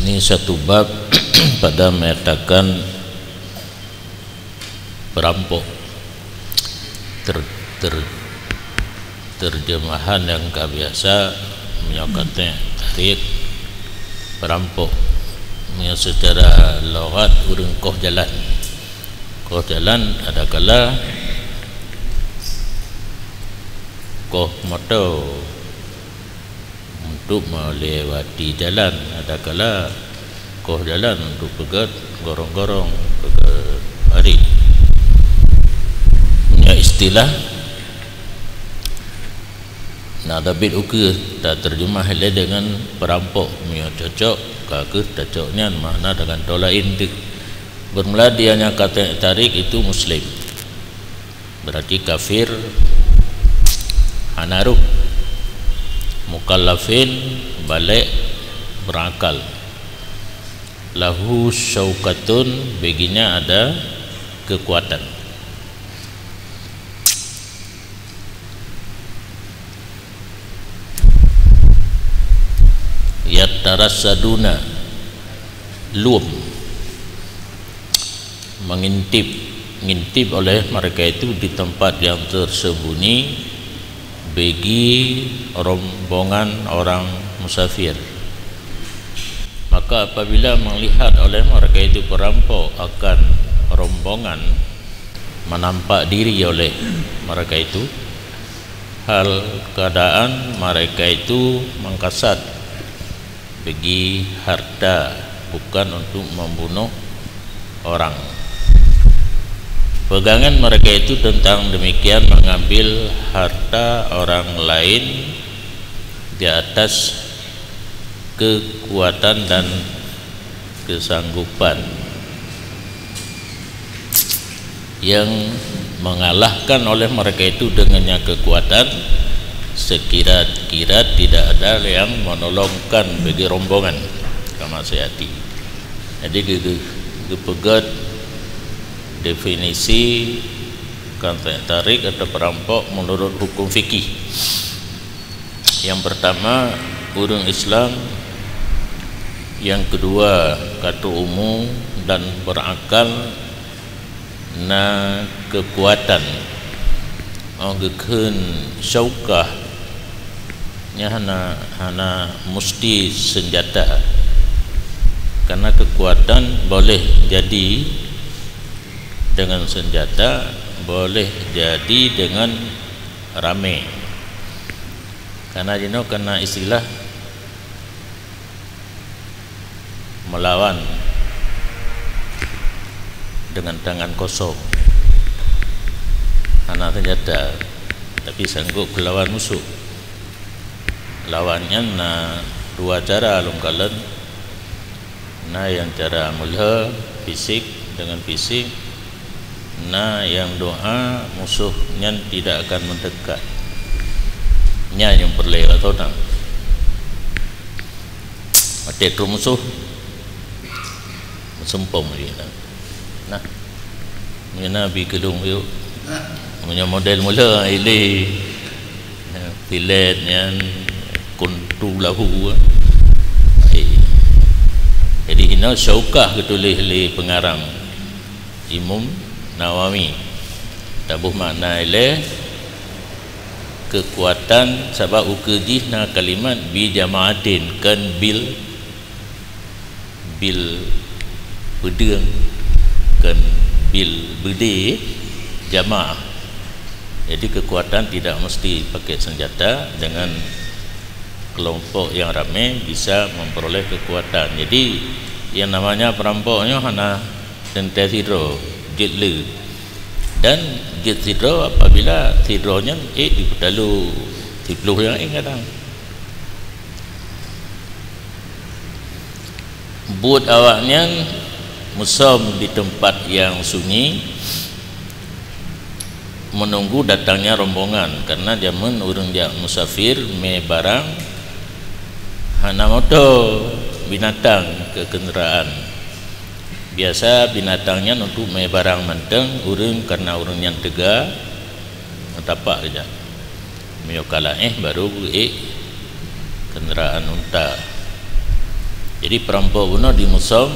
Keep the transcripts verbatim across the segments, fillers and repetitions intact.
Ini satu bab pada menyatakan perampok. Ter-, ter-, terjemahan nyang ka biasa, meunyoe ka teutarek, perampok. Meunyoe secara lughat, ureuëng koh jalan. Koh jalan adakala koh moto untuk melewati jalan, adakala koh jalan untuk peugét gorong-gorong, peugét ari. Nyan istilah na tabit ukeue taterjemah lé deungon perampok, meunyoe cocok, ka kheueh cocok nyan makna deungon tola inti. Bermula dia nyang ka teutarek itu muslim. Berarti kafir hana ruh. Mukallafin, baligh, berakal. Lahu syaukatun, baginya ada kekuatan. Yatarassaduna, lom, mengintip, ngintip oleh mereka itu di tempat yang tersembunyi bagi rombongan orang musafir. Maka apabila melihat oleh mereka itu perampok akan rombongan, menampak diri oleh mereka itu, hal keadaan mereka itu mengkasat bagi harta, bukan untuk membunuh orang. Pegangan mereka itu tentang demikian mengambil harta orang lain di atas kekuatan dan kesanggupan yang mengalahkan oleh mereka itu dengannya kekuatan, sekira-kira tidak ada yang menolongkan bagi rombongan kama sayati. Jadi, ge-, ge-, geupeugét definisi ka teutarek atau perampok menurut hukum fikih. Yang pertama, ureuëng Islam. Yang kedua, ka trôh umu dan berakal, na kekuatan. Oh, geukheun syaukah, nyan hana, hana musti senjata. Karena kekuatan boleh jadi dengan senjata, boleh jadi dengan ramé. Karena jinoe kena istilah melawan dengan tangan kosong, hana senjata, tapi sanggup kelawan musuh. Lawan nyan na dua cara lôn kalon. Na nyang cara meulhö, fisik dengan fisik, na nyang doa musuh nyan tidak akan mendekat. Nyan nyang peureulée bak droeneuh. Watée trôh musoh, meusumpong lé na. Nah, meunyoe na bi keudong yuk. Meunyoe model mula ilée, pilet nyan kuntu lahu. Hai. Jadi hinoe syaukah geutuléh lé peungarang Imam Nawawi. Taboh makna ilée keukuatan, sabab ukeue jih na kalimat bi jama'atin, kon bil, bil peudeueng, kon bil beudé, jamaah. Jadi keukuatan tidak meusti pakai senjata, dengan kelompok nyang ramé bisa memperoleh keukuatan. Jadi nyang namanya peurampok nyoe hana teuntée sidroe, jeuet le. Dan jeuet sidroe apabila sidroe nyan ék jipeutaloe siploh nyang ék kadang. Buet awaknyan musöm di teumpat nyang sunyi, menunggu datangnya rombongan, karena jameun ureuëng jak musafir mé barang hana moto, binatang keu keundaraan. Biasa binatang nyan untuk mé barang mantong, ureuëng karena ureuëng nyan teuga, meutapak keujak. Meunyoe ka laéh baru geuék keundaraan unta. Jadi, perampok bunoe dimusom,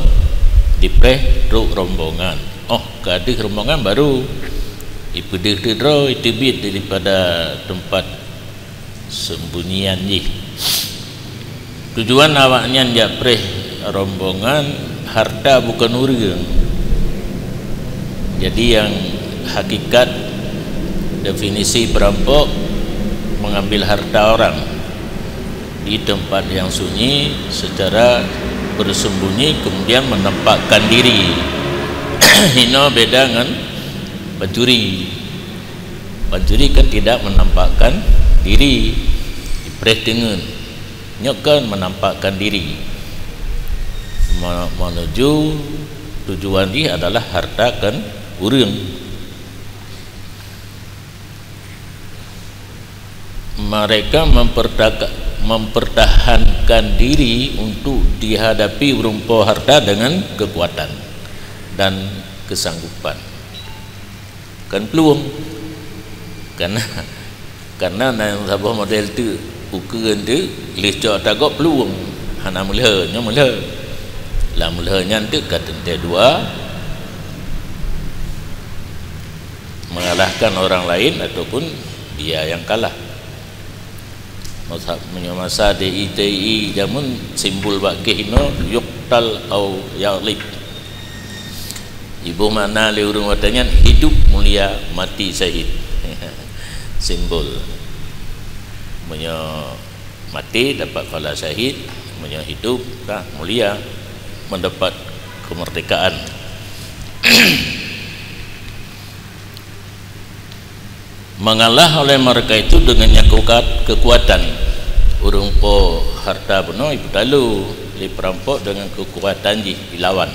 dipreh trok rombongan. Oh, ka deuh rombongan baru ipeudeuh teudroe, iteubiet daripada teumpat seumbunyian jih. Tujuan awaknyan jak preh rombongan harta bukan ureuëng. Jadi, yang hakikat definisi perampok mengambil harta orang di tempat yang sunyi secara bersembunyi, kemudian menampakkan diri. Hino beda ngon pencuri. Pencuri kan tidak menampakkan diri, dipreh teungeut. Nyoe kan menampakkan diri. Me-, menuju tujuan jih adalah harta kan ureuëng. Mereka mempertaka-, mempertahankan diri untuk dihadapi ureuëng po harta dengan kekuatan dan kesanggupan. Kan peluang. Karena, karena na nyang saboh model tu, ukeuen tu, lheueh cok tagok peluang. Hana meulhö, nyoe meulhö. Lam meulhö nyan tu ka teuntée dua, mengalahkan orang lain ataupun dia yang kalah. Masa, meunyoe masa D I T I jameun, simbol bak geh inoe, yuqtal au yaghlib. Iboh makna lé ureuëng watée nyan, hidup mulia, mati syahid. Simbol. Meunyoe mati dapat pahala syahid, meunyoe hidup ka mulia, mendapat kemerdekaan. Mengalah oleh mereka itu dengan nyakukat kekuatan. Ureuëng po harta bunoe ipeutalo lé perampok dengan kekuatan jih ilawan.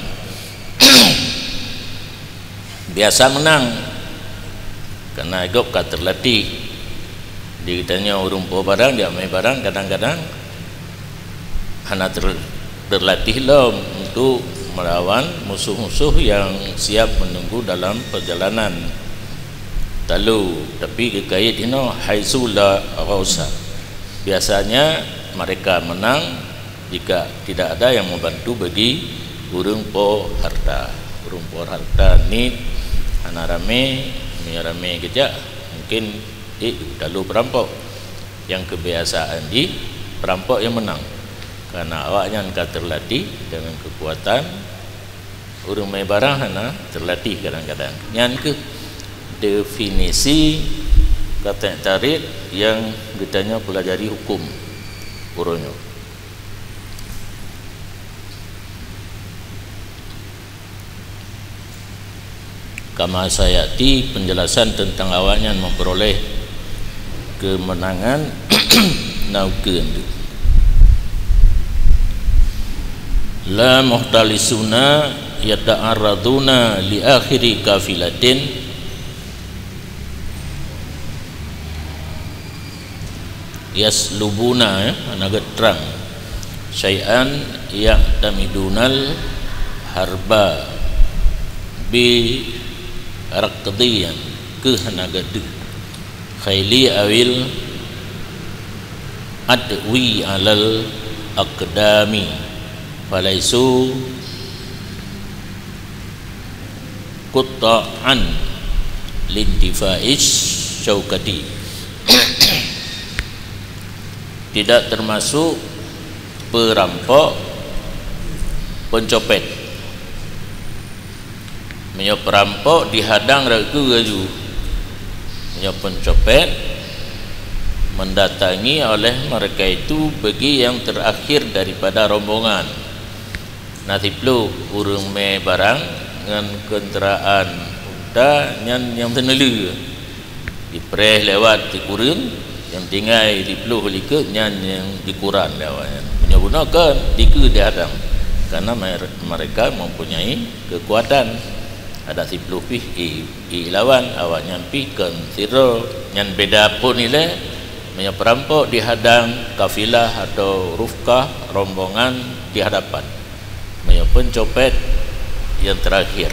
Biasa menang, karena gob ka terlatih. Di geutanyoe ureuëng po barang, jak mé barang, kadang-kadang hana ter-, terlatih lom untuk melawan musuh-musuh yang siap menunggu dalam perjalanan. Lalu, tapi geukait inoe, haitsu la ghausa. Biasanya mereka menang jika tidak ada yang membantu bagi ureuëng po harta. Ureuëng po harta nit hana ramé, meunyoe ramé geujak, mungkin, eh, lalu perampok. Nyang keubiasaan jih perampok nyang meunang, karena awaknyan ka teulatih deungon keukuatan. Ureuëng mé barang hana teulatih kadang-kadang. Nyan kheueh definisi kateuk tarit nyang geutanyoe peulajari huköm uroe nyoe. Kama sayati, penjelasan tentang awaknyan memperoleh kemenangan na ukeuen tu. La muhtalisuna yata'arraduna li akhiri kafilatin. Yaslubuna, ya, hana geutrang. Syai'an ya'tamidunal harba bi raqdiyan, keuh hana gadeuh. Khaili awil adwi alal aqdami, falaisu qutta'an lintifa'is syaukati. Tidak termasuk perampok, pencopet. Meunyoe perampok dihadang ragu laju, meunyoe pencopet mendatangi oleh mereka itu bagi yang terakhir daripada rombongan. Na siploh ureuëng mé barang ngon keundaraan unta nyan nyang teuneulheueh. Jipreh lewat sikureueng, nyang tinggai siploh likot nyan nyang jikuran lé awaknyan. Meunyoe bunoe kon dikeue dihadang, karena mer-, mereka mempunyai kekuatan. Adak siploh pih i, i lawan, awaknyan pih kon sidroe. Nyan beda phon ilée, meunyoe perampok dihadang kafilah atau rufkah, rombongan di hadapan. Meunyoe pencopet nyang terakhir.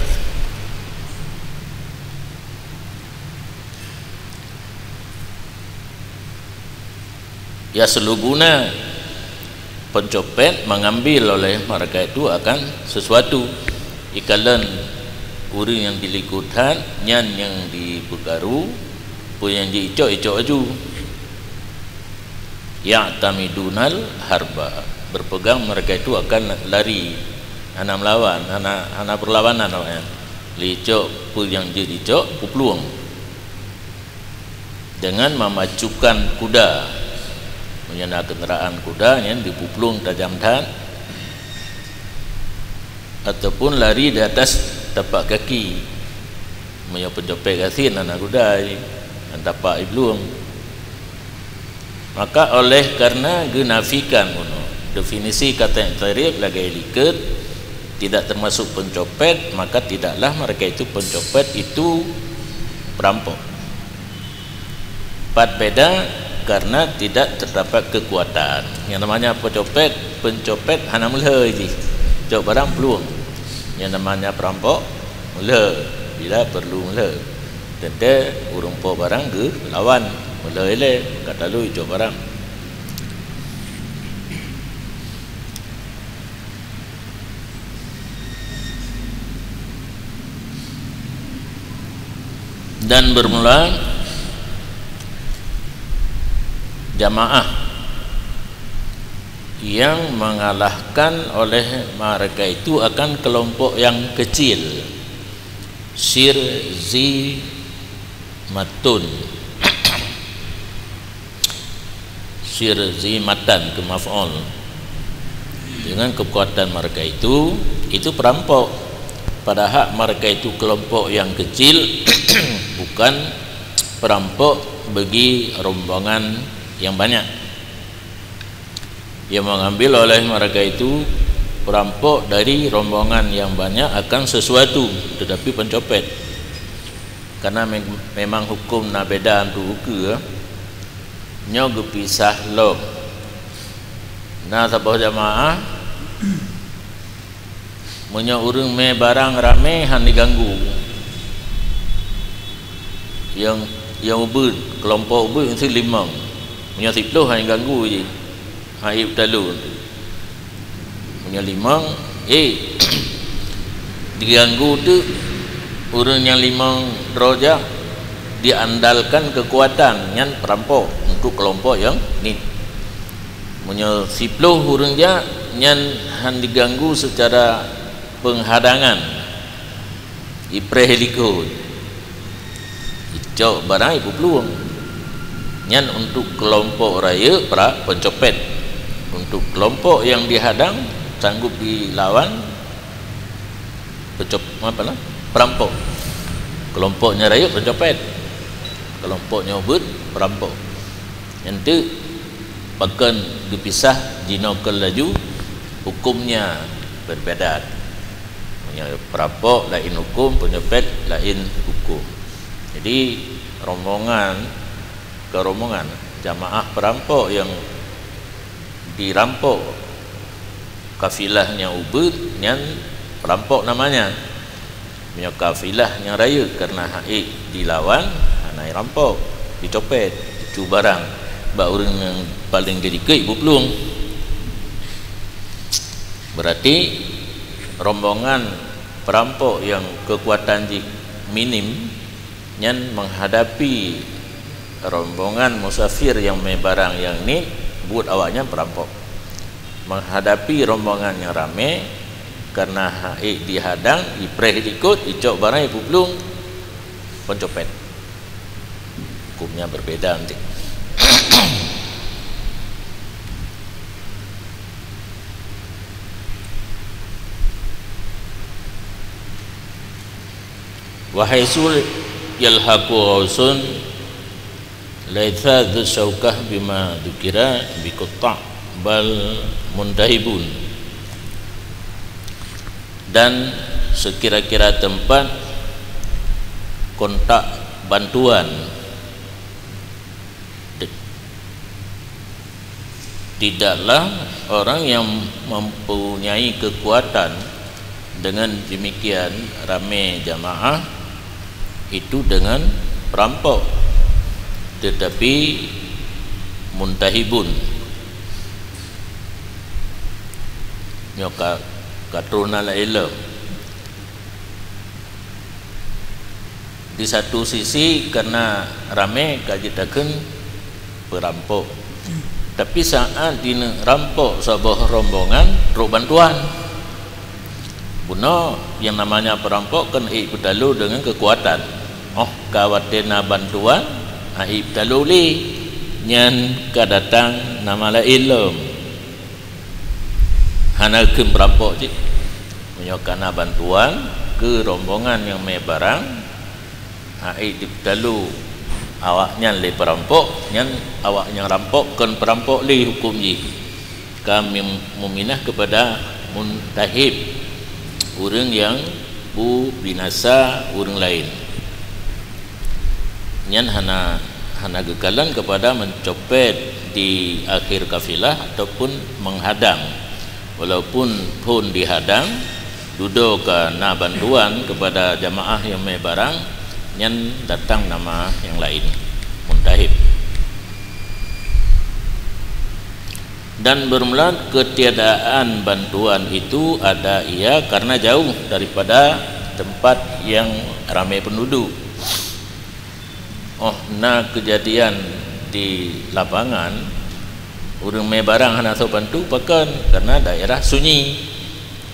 Yaslubuna, Pencopet mengambil oleh mereka itu akan sesuatu. Ikalon ureuëng nyang dilikot that, nyan nyang dipeukaru, peue nyang jiicok, icok laju. Ya'tamidunal harba, berpegang mereka itu akan lari, hana meulawan, hana, hana perlawanan awaknyan. Lé icok peue nyang jeuet icok, peuplueng. Dengan memacukan kuda. Meunyoe na kenderaan kuda, nyan dipeuplueng tajam that, ataupun lari di atas tapak kaki. Meunyoe pencopet gasien, hana kuda, nyan tapak iplueng. Maka oleh karena geunafikan bunoe, definisi kata i'tiraf lagée likot, tidak termasuk pencopet, maka tidaklah mereka itu pencopet, itu perampok. Pat beda, karena tidak terdapat kekuatan. Yang namanya pencopet, pencopet hana meulhö jih. Cok barang plueng. Yang namanya perampok, meulhö. Bila perlu meulhö. Teuntée ureuëng po barang geulawan, meulhö ilée, ka talui cok barang. Dan bermula jamaah yang mengalahkan oleh mereka itu akan kelompok yang kecil. Sir zi matun. Sir zi matan keu maf'ul. Dengan kekuatan mereka itu, itu perampok. Padahal mereka itu kelompok yang kecil, bukan perampok bagi rombongan yang banyak. Yang mengambil oleh mereka itu perampok dari rombongan yang banyak akan sesuatu, tetapi pencopet. Karena me-, memang hukum na beda antu ukeue, nyoe geupisah lom. Na saboh jamaah, meunyoe ureuëng mé barang ramé, hana diganggu. Nyang, nyang ubit, keulompok ubit meusti limong. Meunyoe siplôh, hana diganggu jih. Hana talon. Meunyoe limong, eh, diganggu teuk ureuëng nyang limong droe jak, diandalkan kekuatan, nyan perampok untuk kelompok nyang nit. Meunyoe siplôh ureuëng jak, nyan hana diganggu secara penghadangan, ipreh likot, icok barang ipeuplueng. Nyan untuk kelompok rayeuk pra-, pencopet. Untuk kelompok yang dihadang, sanggup dilawan, pencop-, apa lah, perampok. Kelompok nyang rayeuk pencopet, kelompok nyang ubit perampok. Nyan teuk pakon geupisah jinoe keu laju, hukumnya berbeda. Meunyoe perampok laén hukum, pencopet laén hukum. Jadi, rombongan, bukan rombongan, jamaah perampok yang dirampok kafilah nyang ubit, nyan perampok namanya. Meunyoe kafilah nyang rayeuk, karena hana ék dilawan, hana irampok, dicopet, icu barang bak ureuëng nyang paleng geudikeue, ipeuplueng. Berarti rombongan perampok nyang kekuatan jih minim, nyan menghadapi rombongan musafir nyang mé barang nyang nit, buet awaknyan perampok. Menghadapi rombongan nyang ramé, karena hana ék dihadang, ipreh likot, icok barang, ipeuplueng, pencopet. Hukumnya berbeda nanti. Wa haitsu yalhaqu ghausun laisa dzu syaukah bima dzukira bi qutta', bal muntahibun. Dan sekira-kira tempat kontak bantuan, tidaklah orang yang mempunyai kekuatan dengan demikian ramé jamaah itu dengan perampok, tetapi muntahibun, Nyoe ka, ka troh na laén lom. Di satu sisi, karena ramé ka jeuet takheun peurampok. Tapi saát jineuk rampok saboh rombongan, trok bantuan. Bunoe, yang namanya perampok kan ék peutalo dengan kekuatan. Óh ka watée na bantuan, ék peutalo lé, nyan ka datang nama laén lom. Hana kheun peurampok cit. Meunyoe ka na bantuan keu rombongan nyang mé barang, ék jipeutalo awaknyan lé peurampok, nyan awak nyang rampok kon peurampok lé huköm jih. Ka mim-, muminah kepada muntahib, ureuëng nyang bubinasa ureuëng laén. Nyan hana, hana geukalon kepada mencopet di akhir kafilah ataupun menghadang. Walaupun phon dihadang, dudoe ka na bantuan kepada jamaah nyang mé barang, nyan datang nama nyang laén, muntahib. Dan bermula ketiadaan bantuan itu ada ia karena jauh daripada tempat yang ramai penduduk. Óh na keujadian di lapangan, ureuëng mé barang hana soe bantu, pakon? Karena daerah sunyi,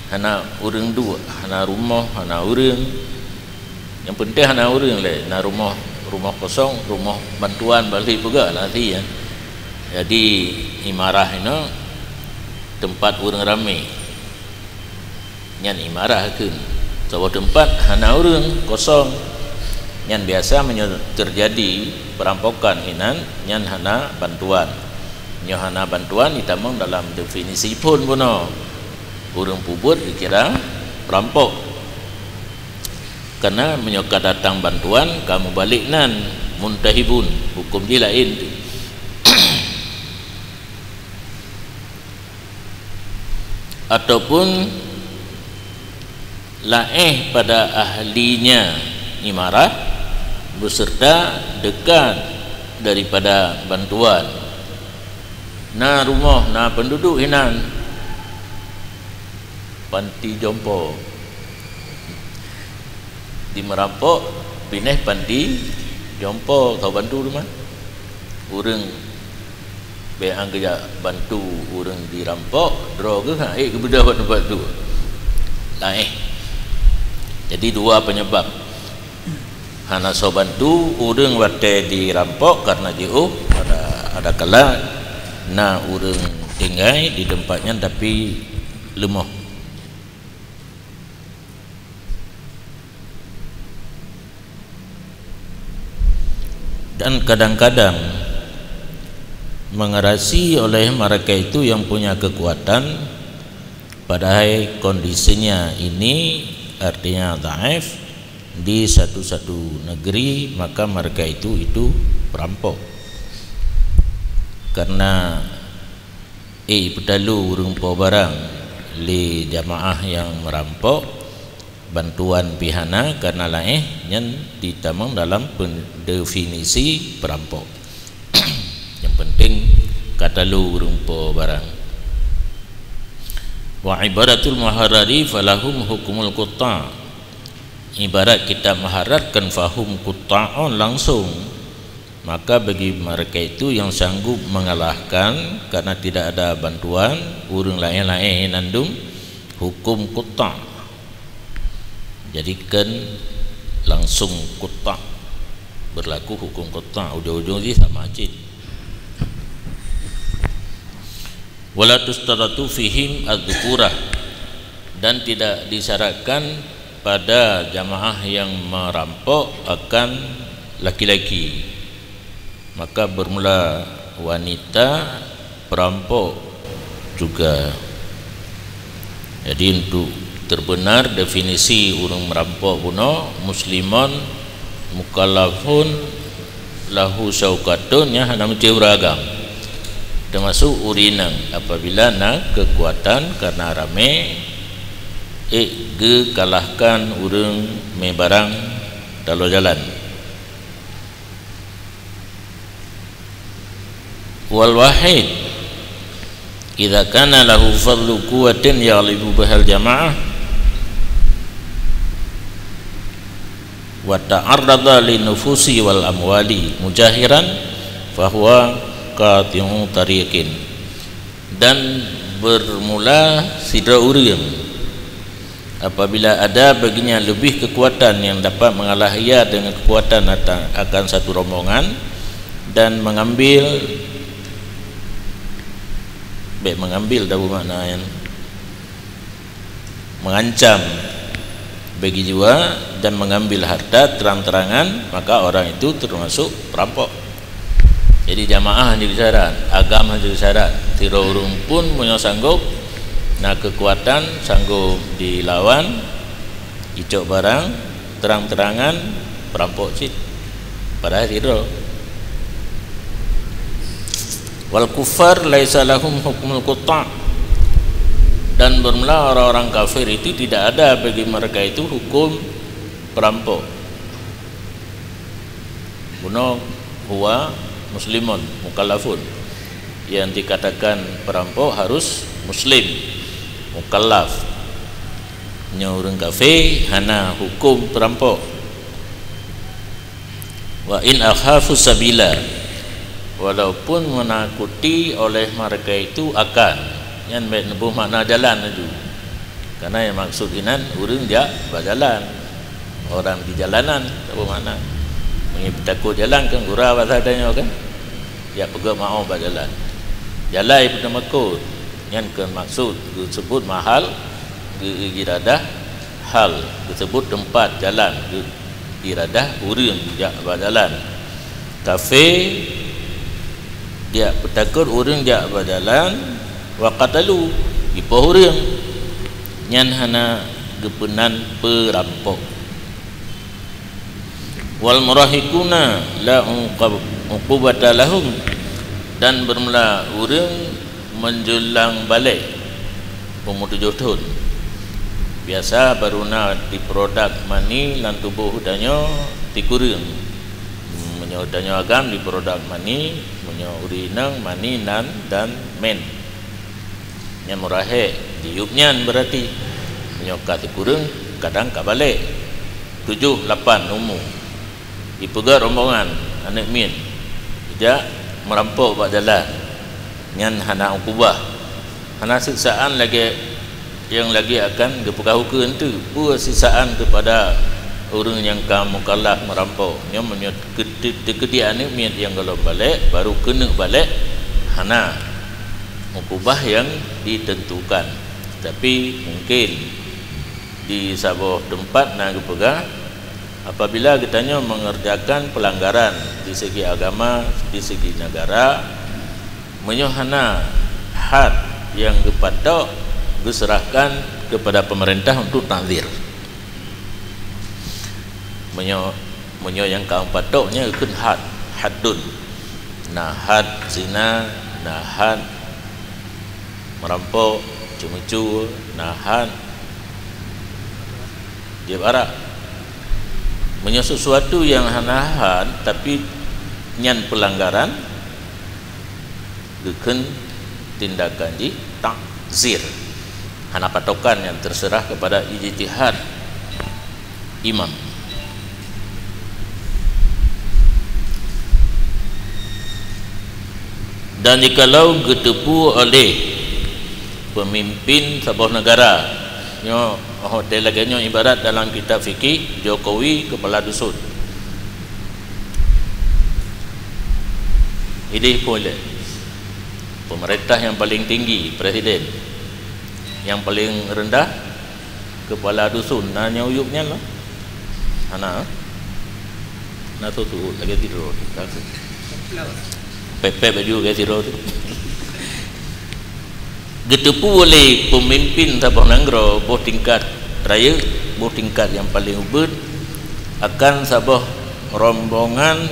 hana ureuëng duek, hana rumoh, hana ureuëng. Nyang penting hana ureuëng lé, na rumoh, rumoh kosong, rumoh bantuan bali peugah lah si, ya. Jadi, imarah inoe tempat ureuëng ramé. Nyan imarah kheun. Saboh teumpat hana ureuëng, kosong. Nyan biasa meunyoe teujadi perampokan inan, nyan hana bantuan. Nyoe hana bantuan jitamong dalam definisi phon bunoe. Ureuëng peubuet geukira peurampok. Karena meunyoe ka datang bantuan, ka mubalek nan, muntahibun, huköm jih laén. Ataupun laéh pada ahlinya imarah, beserta dekat daripada bantuan. Na rumoh, na penduduk hinan, panti jompo. Di meurampok, binéh panti jompo, ka bantu teuma. Ureuëng bék han geujak bantu ureuëng dirampok, droe geuh han ék geubeudôh bak teumpat tu. Laén. Jadi, dua penyebab. Hana soe bantu ureuëng watée dirampok karena jiôh, ada, ada kala na ureuëng tinggai di teumpat nyan tapi leumoh. Dan kadang-kadang mengerasi oleh mereka itu yang punya kekuatan, padahal kondisinya ini artinya dhaif, di satu-satu negeri, maka mereka itu, itu perampok. Karena, eh, peutalo ureuëng po barang lé jamaah nyang meurampok, bantuan pih hana, karena laén nyan jitamong dalam pen-, definisi peurampok. Nyang penting ka talo ureuëng po barang. Wa ibaratul muharrari falahum hukmul qutta'. Ibarat kitab mengharatkan fahum qutta'un langsung, maka bagi mereka itu yang sanggup mengalahkan karena tidak ada bantuan ureuëng laén-laén nandum huköm qutta'. Jadikan langsung qutta', berlaku huköm qutta', ujong-ujong jih sama cit. Wala tustaratu fihim adz-dzukurah, dan tidak disyaratkan pada jamaah yang merampok akan laki-laki. Maka bermula wanita perampok juga. Jadi, untuk terbenar definisi ureuëng merampok bunoe, muslimun mukallafun lahu syaukatun, nyan hana meucue ureuëng agam. Termasuk ureuëng inong apabila na kekuatan karena ramé, ék geukalahkan ureuëng mé barang taloe jalan. Wal wahid, Idza kana lahu fadlu quwwatin yaghlibu bihal jama'ah wa ta'arrada lin nufusi wal amwali mujahiran, fahuwa qati'u tariqin. Dan bermula sidroe ureuëng, apabila ada baginya lebih kekuatan yang dapat mengalah ia dengan kekuatan ata-, akan satu rombongan dan mengambil, baik, mengambil dah bermakna yang mengancam bagi jiwa dan mengambil harta terang-terangan, maka orang itu termasuk perampok. Jadi jamaah hana jeuet syarat, agam hana jeuet syarat. Sidroe ureuëng pun meunyoe sanggob, na keukuatan, sanggob dilawan, jicok barang, terang-terangan, perampok cit. Padahai sidroe. Wal kuffar laisa lahum hukmul qutta'. Dan bermula orang-orang kafir itu tidak ada bagi mereka itu hukum perampok. Bunoe huwa muslimun mukallafun. Yang dikatakan perampok harus muslim, mukallaf. Nyoe ureuëng kafé hana hukum perampok. Wa in akhafu sabila, walaupun menakuti oleh mereka itu akan, nyan bèk neuboh makna jalan laju. Karena yang maksud inan ureuëng jak bak jalan, orang di jalanan, tak bermakna. Meunyoe takot jalan kan gura bahasa tanyoe kan, jak peugöt maoh bak jalan. Jalan peunamakot, nyan keu maksud geusebut mahal, geu-, geuiradah hal, geusebut teumpat jalan, geu-, iradah ureuëng jak bak jalan. Kafé jak peutakot ureuëng jak bak jalan, wa qatalu, jipoh ureuëng, nyan hana geupeunan peurampok. Wal murahiquna la uqab-, uqubata lahum, dan bermula ureuëng menjelang balek umur tujoh thon. Biasa baruna diperodak mani lam tuboh tanyoe sikureueng. Meunyoe tanyoe agam diperodak mani, meunyoe ureuëng inong mani nan dan men. Nyan murah hek, jiyueb nyan berarti. Meunyoe ka sikureueng, kadang ka balek. Tujoh, lapan umu. Jipeugöt rombongan aneuëk miet jak meurampok bak jalan, nyan hana ukubah, hana siksaan lagée nyang lagée akan geupeugah ukeue eunteuk. Peue siksaan keupada ureuëng nyang ka mukallaf meurampok? Nyoe meunyoe teukeudi-, teukeudi aneuëk miet nyang gohlom balek, barô keuneuk balek, hana ukubah nyang ditentukan. Tapi mungkin di saboh teumpat na geupeugah, apabila geutanyoe mengerjakan pelanggaran di segi agama, di segi negara, meunyoe hana had nyang geupatok, geuserahkan kepada pemerintah untuk takzir. Meunyoe, meunyoe nyang ka patok nyan geukheun had, haddun. Na had zina, na had meurampok, ceumeucue, na had jieb arak. Meunyoe sesuatu nyang hana had, tapi nyan peulanggaran, geukheun tindakan jih takzir. Hana patokan, nyang terserah kepada ijtihad imam. Dan jikalau geuteupeue oleh pemimpin saboh negara, nyoe, oh, lagée nyoe ibarat dalam kitab fikih, Jokowi kepala dusun. Idéh pun lé pemerintah nyang paling tinggi, presiden, nyang paling rendah, kepala dusun, na nyang uyueb nyan lah. Hana. Na tu tu lagée sidroe tu. Pepek baju lagée sidroe tu. Geuteupeue lé pemimpin saboh nanggroe, boh tingkat rayeuk, boh tingkat nyang paling ubit, akan saboh rombongan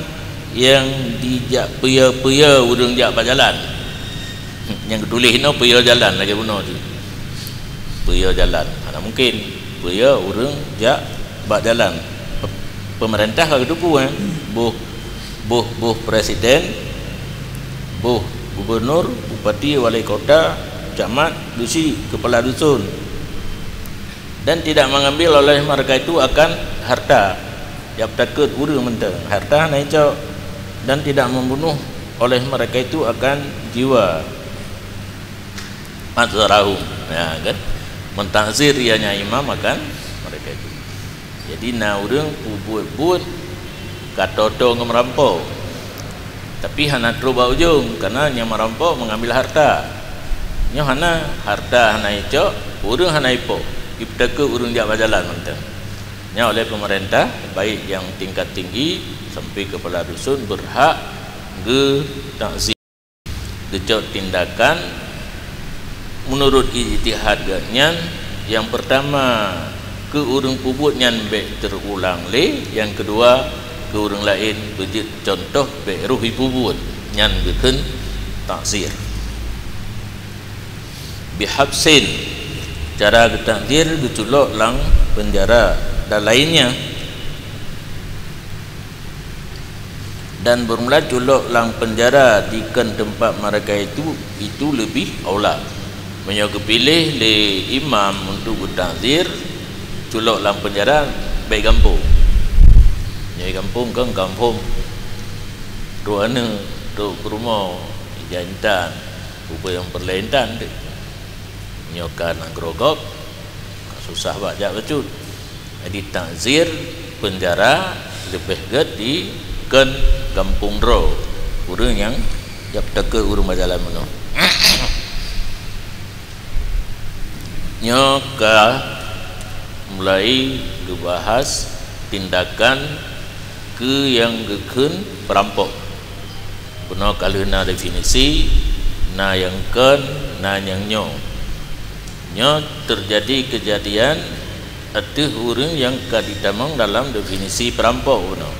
nyang dijak peue-peue ureuëng jak bak jalan. Nyang geutuléh inoe peue jalan lagée bunoe tu. Peue jalan, hana mungkin. Peue ureuëng jak bak jalan. Pe-, pemerintah ka geuteupeue, eh. Boh, boh, boh presiden, boh gubernur, bupati, wali kota, Camat, dusi, kepala dusun, dan tidak mengambil oleh mereka itu akan harta. Yap takut ureuëng mantong, harta hana icok, dan tidak membunuh oleh mereka itu akan jiwa. Mazarahum, ya kan? Mentakzir ianya imam akan mereka itu. Jadi na ureuëng peubuet-buet ka toe-toe ngon meurampok, tapi hana trok bak ujong, karena nyang meurampok mengambil harta. Nyoe hana, harta hana icok, ureuëng hana ipo, ipeutakot ureuëng jak bak jalan mantong. Nyoe oleh pemerintah, baik yang tingkat tinggi sampai kepala dusun, berhak geutakzir. Geucok tindakan meunurot ijtihad geuhnyan, nyang peurtama, keu ureuëng peubuet nyan bék teurulang lé, nyang keudua, keu ureuëng laén beujeuet cuntoh bék roh jipeubuet, nyan geukheun takzir. Bihabsin, cara geutakzir geuculok lam peunjara dan lainnya. Dan beurmula culok lam peunjara dikeue teumpat mereka itu, itu leubeh aula. Meunyoe geupiléh lé imam untuk geutakzir, culok lam peunjara bék gampông. Nyoe gampông kan gampông. Trok aneuëk, trok keu rumoh, ija intan, peue nyang peureulée intan deh. Nyoe ka nanggroe gob, ka susah bak jak bacut. Jadi takzir peunjara leubeh gét dikeue gampông droe ureuëng nyang jak takot ureuëng bak jalan meunoe. Nyoe ka mulai geubahas tindakan keu nyang geukheun peurampok. Bunoe ka lheueh na definisi, na nyang kon, na nyang nyoe. Nyoe teujadi keujadian ateueh ureuëng nyang ka jitamong dalam definisi peurampok bunoe.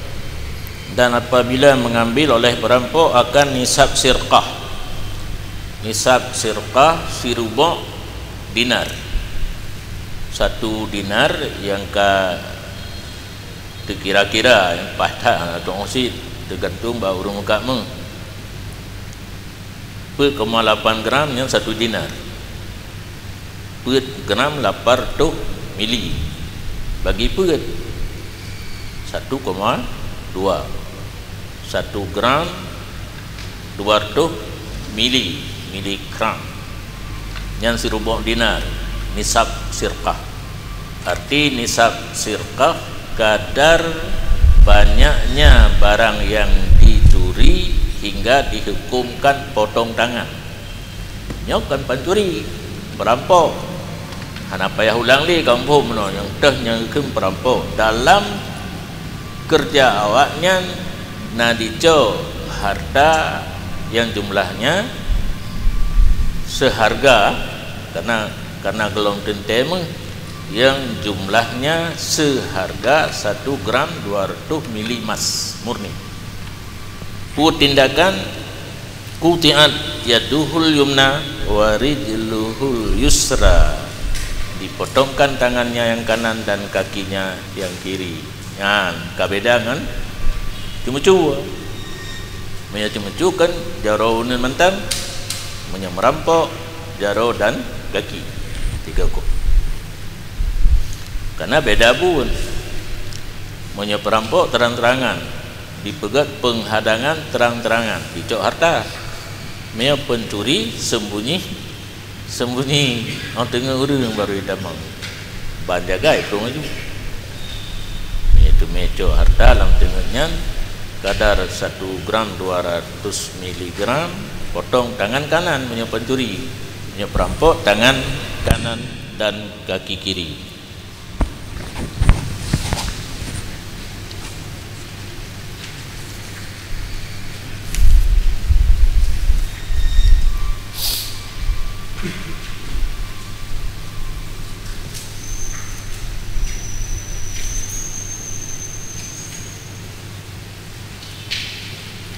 Dan apabila mengambil oleh peurampok akan nisab sirqah. Nisab sirqah sirubok dinar. Satu dinar nyang ka teukira-kira, nyang paih that hana teuong cit, teugantung bak ureuëng meukat meuh. Peuet koma lapan gram nyan satu dinar. Peuet gram lapan reutôh mili bagi peuet, satu koma dua. Satu gram dua reutôh mili, miligram. Nyan sirubok dinar, nisab sirqah. Arti nisab sirqah, kadar banyaknya barang yang dicuri hingga dihukumkan potong tangan. Nyoe kon pancuri, peurampok. Hana payah ulang lé gampông meunoe, nyang teuh nyang geukheun peurampok. Dalam keureuja awaknyan na jicok harta nyang jumlahnya seuharga, karena, karena gohlom teuntée meuh, nyang jumlahnya seuharga satu gram dua reutôh mili mas murni. Peue tindakan? Quti'at yaduhul yumna wa rijluhul yusra. Dipotongkan tangannya yang kanan dan kakinya yang kiri. Nyan ka beda ngon ceumeucue. Meunyoe ceumeucue kan jaroe uneun mantong, meunyoe meurampok jaroe dan gaki. Tiga ekor. Karena beda buet. Meunyoe peurampok terang-terangan, dipeugét penghadangan terang-terangan, dicok harta. Meunyoe pencuri sembunyi, sembunyi, 'oh teungeut ureuëng baru jitamong. Ban jagai, prong laju. Meunyoe teumé cok harta lam teungeut nyan, kadar satu gram dua ratus miligram, potong tangan kanan meunyoe pencuri. Meunyoe peurampok, tangan kanan dan kaki kiri.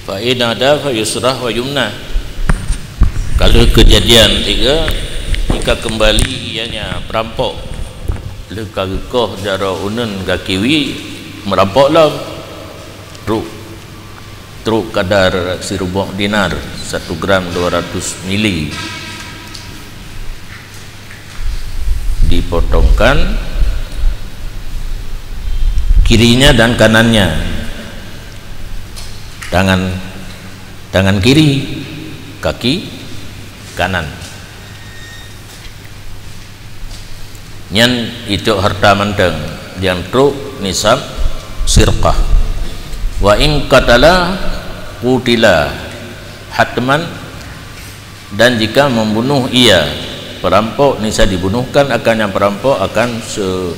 Fa in ada fa yusrah wa yumna. Kalau kejadian tiga, jika kembali ianya perampok, leuka geukoh jaroe uneun gaki wie, meurampok lom. Trok, trok kadar sirubok dinar, satu gram dua ratus mili. Potongkan kirinya dan kanannya. Tangan, tangan kiri, kaki kanan. Nyan icok harta mantong nyang trok nisab sirqah. Wa in qatala qutila hatman, dan jika membunuh ia, perampok nisa dibunuhkan akan yang perampok akan se-,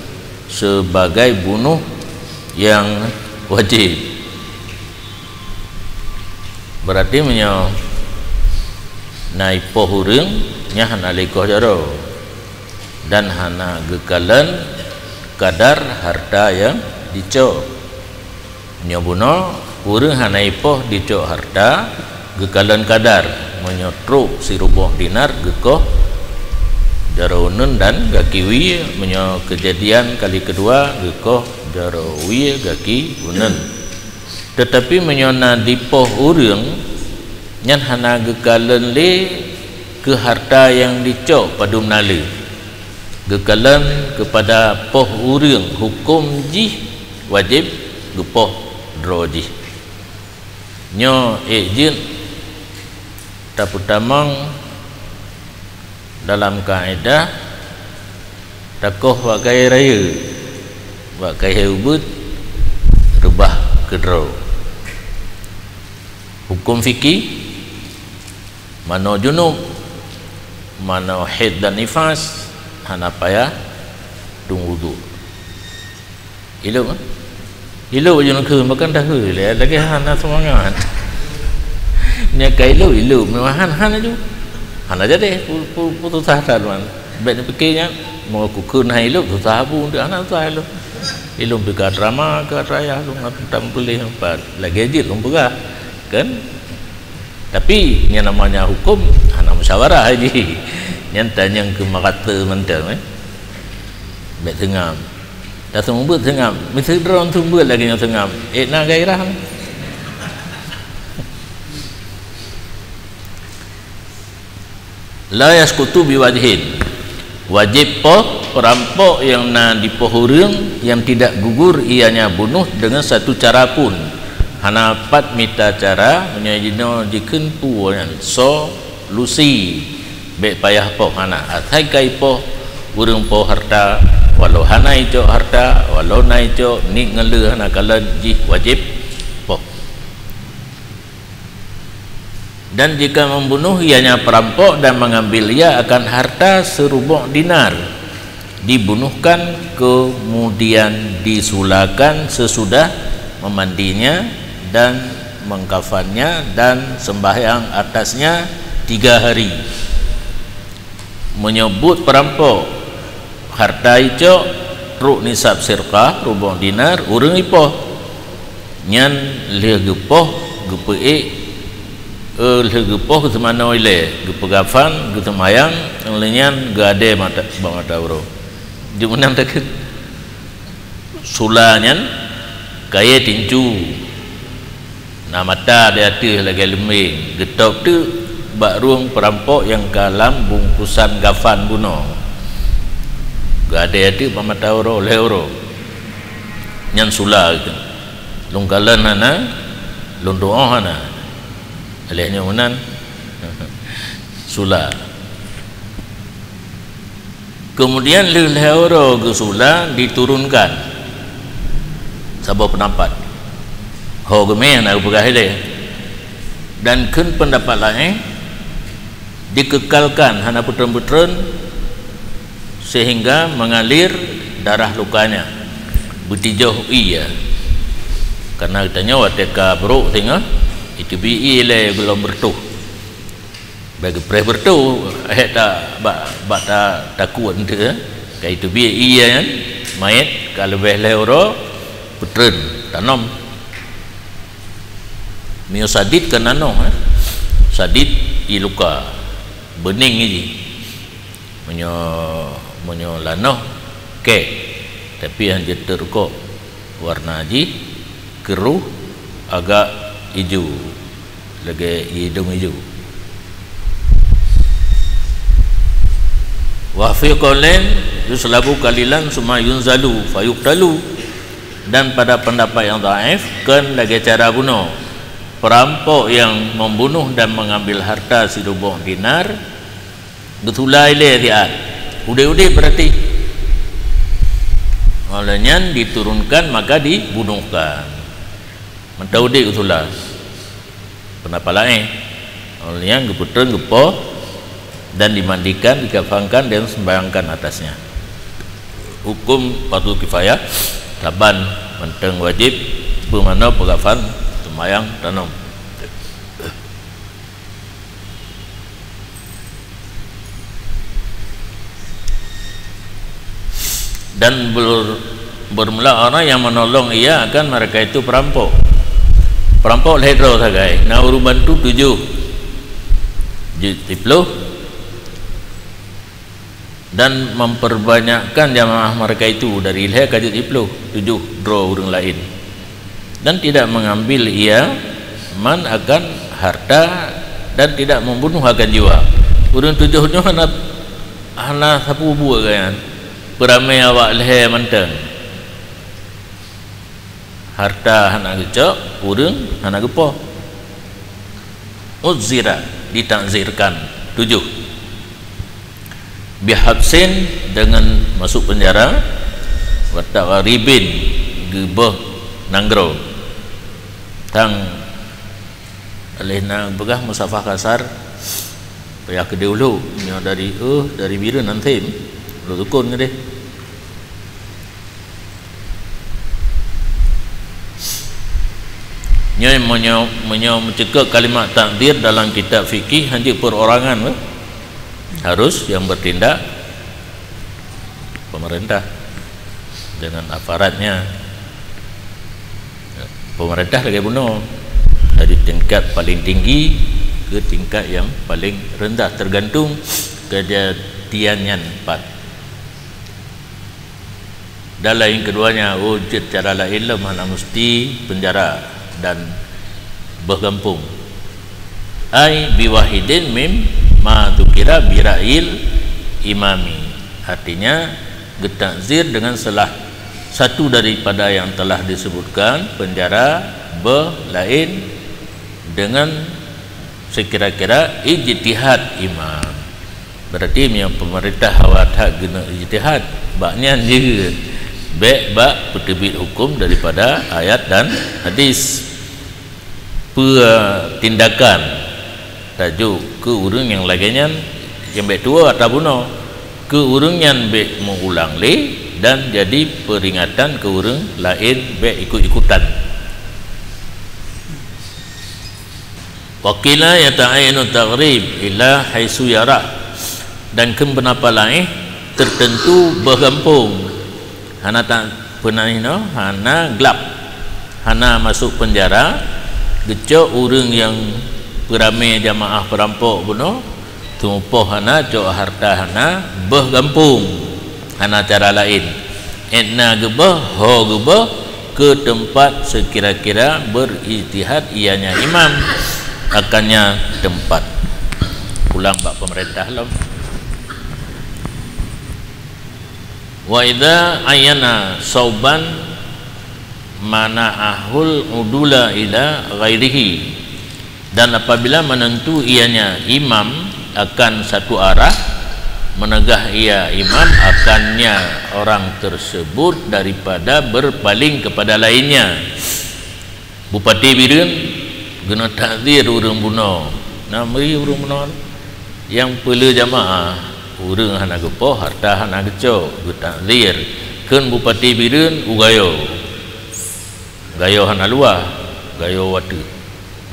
sebagai bunuh yang wajib. Berarti meunyoe na ipoh ureuëng, nyan hana lé ikoh jaroe dan hana geukalon kadar harta nyang dicok. Nyoe bunoe ureuëng hana ipoh dicok harta geukalon kadar, meunyoe trok siruboh dinar geukoh jaroe uneun dan gaki wie, meunyoe keujadian kali keudua geukoh jaroe wie gaki uneun. Teutapi meunyoe na dipoh ureuëng, nyan hana geukalon lé keu harta nyang dicok padum na lé. Geukalon keupada poh ureuëng, huköm jih wajéb geupoh droe jih. Nyoe ék jeuet tapeutamong dalam kaédah takoh bak kayée rayeuk, bak kayée ubeut reubah keudroe. Huköm fikih, manoe junub, manoe haid dan nifas, hana payah tueng wudhu. Ilop, eh? Ilop baju neukheun, bahkan dah heu lé, lagée hana seumangat. Nyan ka ilop, ilop, meuhan, han laju. Hana jadi, pu-, pu-, putus asa that, man. Bék neupike nyan, meunyoe kukheun han ilop, susah abu, hana susah ilop. Ilop pih ka drama, ka raya, lôn hana tuléh, lagée jeuet lôn peugah. Kan? Tapi, nyang namanya huköm, hana musyawarah jih. Nyan tanyong keu marata mantong, eh. Bék seungab. Taseumeubeuet seungab. Miseue droe seumeubeuet lagée nyoe seungab. Ék na gairah. La yasqutu biwajhin. Wajéb poh perampok nyang na dipoh ureuëng nyang tidak gugur ianya bunuh dengan satu cara pun. Hana pat mita cara, meunyoe jinoe jikheun peue nyan, solusi. Bék payah poh, hana. Asai ka ipoh, ureuëng poh harta, walau hana icok harta, walau na icok, niet ngon le hana kalon, jih wajéb poh. Dan jika membunuh ianya perampok dan mengambil ia akan harta serubok dinar, dibunuhkan, kemudian disulakan sesudah memandinya dan mengkafannya dan sembahyang atasnya tiga hari. Meunyoe buet perampok, harta icok, trok nisab sirqah, rubok dinar, ureuëng ipoh. Nyan lheueh geupoh, geupeuék, eh, lheueh geupoh geuseumanoe ilée, geupeugafan, geuseumayang, lheueh nyan geuadée mata, bak mata uroe. Jeuet meunan takheun. Sula nyan kayée tincu. Na mata di ateueh lagée leumbeng, geutôb teuk bak rueng perampok nyang ka lam bungkusan gafan bunoe. Geuadée teuk bak mata uroe, lhée uroe. Nyan sula geuh. Lôn kalon hana, lôn tuoh hana. Lheueh nyoe meunan. Sula. Keumudian lheueh lhée uroe geusula diturunkan saboh peunampat. Ho geumé hana geupeugah ilée. Dan kheun peundapat laén, dikeukalkan hana peutreun-peutreun seuhingga meungalir darah lukanya, beutijoh ié. Kareuna geutanyoe watée ka brok singoh, iteubiet ié ilée gohlom beureutoh. Bak geupreh beureutoh, hék ta, bak, bak ta, takot enteuk, eh. Ka iteubiet ié nyan, manyét ka leubeh lhée uroe, peutreun, tanom. Meunyoe sadit ka nanoh, eh. Sadit ié luka, beuning jih. Meunyoe, meunyoe lanoh, kek, tapi han jeuet teurukok. Warna jih keuroh agak ijo, lagée idong ijo. Wa fi qaulin, Yuslabu qalilan summa yunzalu fayuqtalu. Dan pada pendapat yang dhaif, kon lagée cara bunoe. Perampok yang membunuh dan mengambil harta siribok dinar, geutula ilée siat. Udeb-udeb berarti. Oleh nyan diturunkan, maka dibunuhkan. Mantong udeb geutula. Pendapat laén, oleh nyan geupeutrön, geupoh, dan dimandikan, dikafankan, dan sembahyangkan atasnya. Hukum fardu kifayah, saban mantong wajéb, peumanoe peukafan, sembahyang, tanom. Dan ber-, bermula orang yang menolong ia akan mereka itu perampok. Perampok lhée droe sagai, na ureuëng bantu tujoh, jeuet siploh, dan memperbanyakkan jamaah mereka itu dari lhée ka jeuet siploh, tujoh droe ureuëng laén. Dan tidak mengambil ia man akan harta, dan tidak membunuh akan jiwa. Ureuëng tujoh nyoe hana, hana sapeue buet gobnyan. Peuramé awak lhée mantong. Harta hana geucok, ureuëng hana geupoh. Uzira, ditakzirkan. Tujoh. Bihabsin, dengan masuk penjara, wa taghribin, geubeuh nanggroe. Tang, lheueh na peugah musafah kasar, payah keudeh ulok, nyoe dari, eh, dari Bireuen nan tem, ulok tukon keudeh. Nyoe meunyoe, meunyoe meucukôb kalimat takzir dalam kitab fikih, hana jeuet perorangan, beh. Harus yang bertindak pemerintah dengan aparatnya. Pemerintah lagée bunoe, dari tingkat paling tinggi ke tingkat yang paling rendah, tergantung kejadian nyan pat. Dan laén keduanya, oh, jeuet cara laén lom, hana meusti penjara dan beuh gampông. Ai biwahidin mim ma dzukira bi ra'yil imami. Artinya, geutakzir dengan salah satu daripada yang telah disebutkan, penjara, beuh laén, dengan sekira-kira ijtihad imam. Berarti meunyoe pemerintah awak that geuneuk ijtihad, bak nyan jeuet, bék bak peuteubiet huköm daripada ayat dan hadis. Peue tindakan tajok keu ureuëng nyang lagée nyan, nyang bék tuwoe ata bunoe. Keu ureuëng nyan bék meuulang lé dan jadi peuringatan keu ureuëng laén bék ikut-ikutan. Wa qila yata'ayyanu taghrib ila haitsu yarah. Dan kheun peundapat laén, teuteuntu beuh gampông hana ta-, peunah inoe, hana glab, hana masôk peunjara, geucok ureuëng nyang peuramé jamaah peurampok bunoe, teumupoh hana, cok hareuta hana, beuh gampông hana cara laén. Étna geubeuh, ho geubeuh, keu teumpat seukira-kira beurijtihad ianya imam akannya teumpat. Pulang bak peumeurintah lom. Wa idza ayyana sauban mana'ahul udula ila ghairihi. Dan apabila menentu ianya imam akan satu arah, meunegah ia imam akannya orang tersebut daripada berpaling kepada lainnya. Bupati Bireuen geuneuk takzir ureuëng bunoe. Na meuri ureuëng bunoe nyang peulé jamaah, ureuëng hana geupoh, hareuta hana geucok, geutakzir. Kheun Bupati Bireuen u Gayo. Gayo hana luwah, Gayo watée.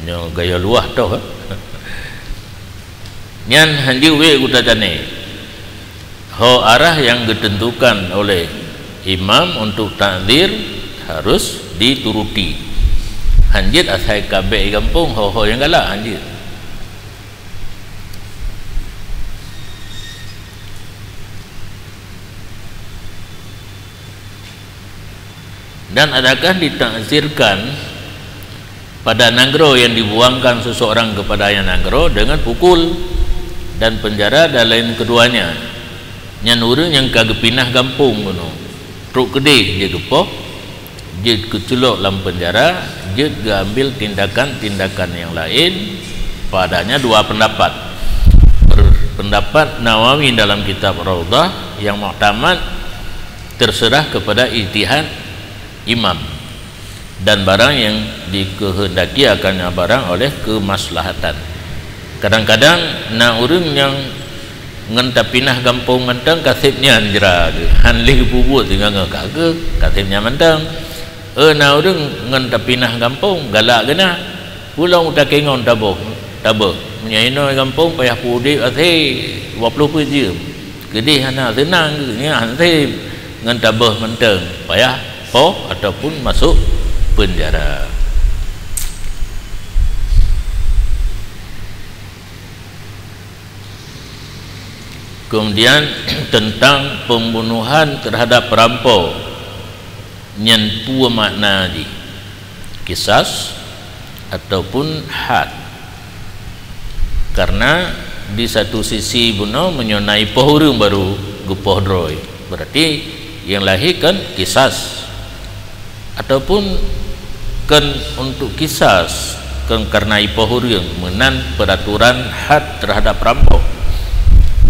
Nyoe Gayo luwah toh, eh? Nyan hanjeuet wék geutanyoe. Ho arah nyang geuteuntukan oleh imam untuk takzir harus dituruti. Hanjeuet asai ka bék gampông ho-ho nyang galak, hanjeuet. Dan adakah ditakzirkan pada nanggroe yang dibuangkan seseorang kepada yang nanggroe dengan pukul dan penjara dan lain keduanya? Nyan ureuëng nyang ka geupinah gampông bunoe, trok keudeh jeuet geupoh, jeuet geuculok lam peunjara, jeuet geuambil tindakan-tindakan nyang laén, padanya dua pendapat. Ber-, pendapat Nawawi dalam kitab Raudhah, yang muktamad terserah kepada ijtihad imam, dan barang yang dikehendaki akan barang oleh kemaslahatan. Kadang-kadang na ureuëng nyang ngon tapinah gampông mantong kaseb nyan jra geuh, han lé geupeubuet singoh-ngoh ka geuh kaseb nyan mantong. Eh, na ureuëng ngon tapinah gampông galak geuh na, ulôn takengong taböh, taböh. Meunyoe inoe gampông payah peuudeb asé dua ploh peuet jeuem. Keudeh hana seunang geuh, nyan han seb ngon taböh mantong, payah poh ataupun masuk penjara. Kemudian, tentang pembunuhan terhadap perampok, nyan peue makna jih? Kisas ataupun had? Karena di satu sisi bunoe meunyoe na ipoh ureuëng baru geupoh droe, berarti nyang lahé kan kisas. Ataupun kon untuk kisas, kon karena ipoh ureuëng, meunan peraturan had terhadap perampok.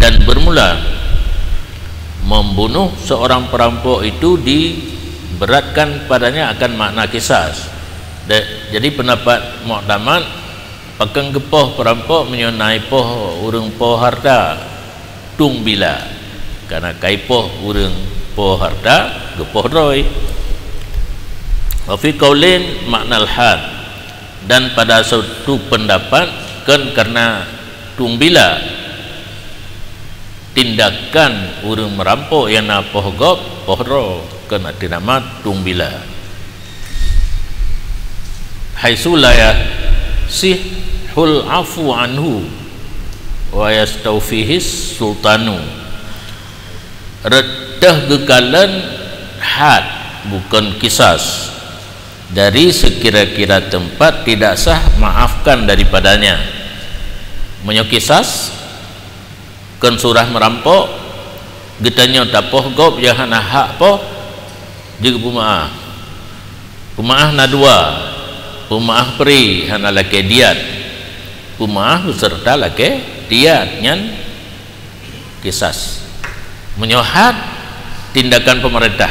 Dan bermula membunuh seorang perampok itu diberatkan padanya akan makna kisas. Da-, jadi pendapat muktamad, pakon geupoh perampok meunyoe na ipoh ureuëng poh harta, tueng bila. Karena ka ipoh ureuëng poh harta, geupoh droe. Wa fi qaulin ma'nal had, dan pada satu pendapat kon karena tueng bila tindakan ureuëng merampok nyang na poh gob, poh droe, kon arti nama tueng bila. Haitsu la yasihhul afu anhu wa yastawfihis sultanu. Rot teuh geukalon had, bukon kisas. Dari sekira-kira tempat tidak sah maafkan daripadanya. Meunyoe kisas, kon surah merampok, geutanyoe tapoh gob nyang hana hak poh, jeuet peumaáh. Peumaáh na dua, peumaáh pri hana lakée diat, peumaáh beuseureuta lakée diat, nyan kisas. Meunyoe had, tindakan pemerintah,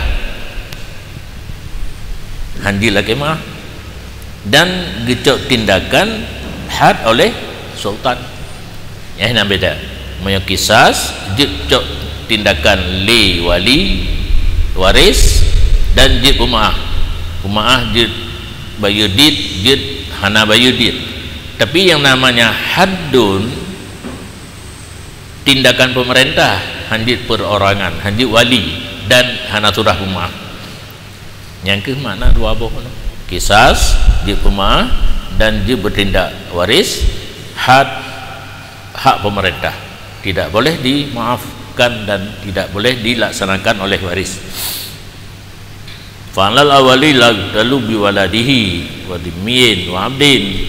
han jeuet lakée maáh, dan geucok tindakan had oleh sultan. Nyan na beda. Meunyoe kisas, jeuet cok tindakan lé wali waris dan jeuet peumaáh. Peumaáh jeuet bayeue dit, jeuet hana bayeue dit. Tapi yang namanya haddun, tindakan pemerintah, han jeuet perorangan, han jeuet wali, dan hana surah peumaáh. Nyan kheueh makna dua boh nyoe. Kisas, jeuet peumaáh, dan jeuet beutindak waris, had, hak pemerintah. Tidak boleh dimaafkan dan tidak boleh dilaksanakan oleh waris. Fa'alal awwali la yuqtalu bi waladihi wa dhimmiyin wa abdin.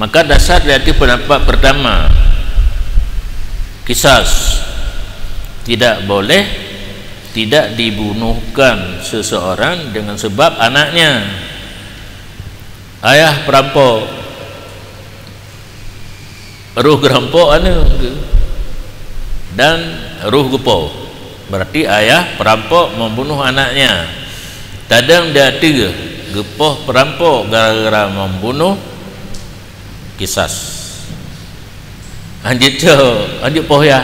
Maka dasar dari pendapat pertama, kisas, tidak boleh tidak dibunuhkan seseorang dengan sebab anaknya. Ayah perampok, roh geurampok aneuk geuh, dan roh geupoh. Berarti ayah perampok membunuh anaknya. Tadong di ateueh geupoh perampok gara-gara membunuh, kisas. Han jeuet cok, han jeuet poh yah.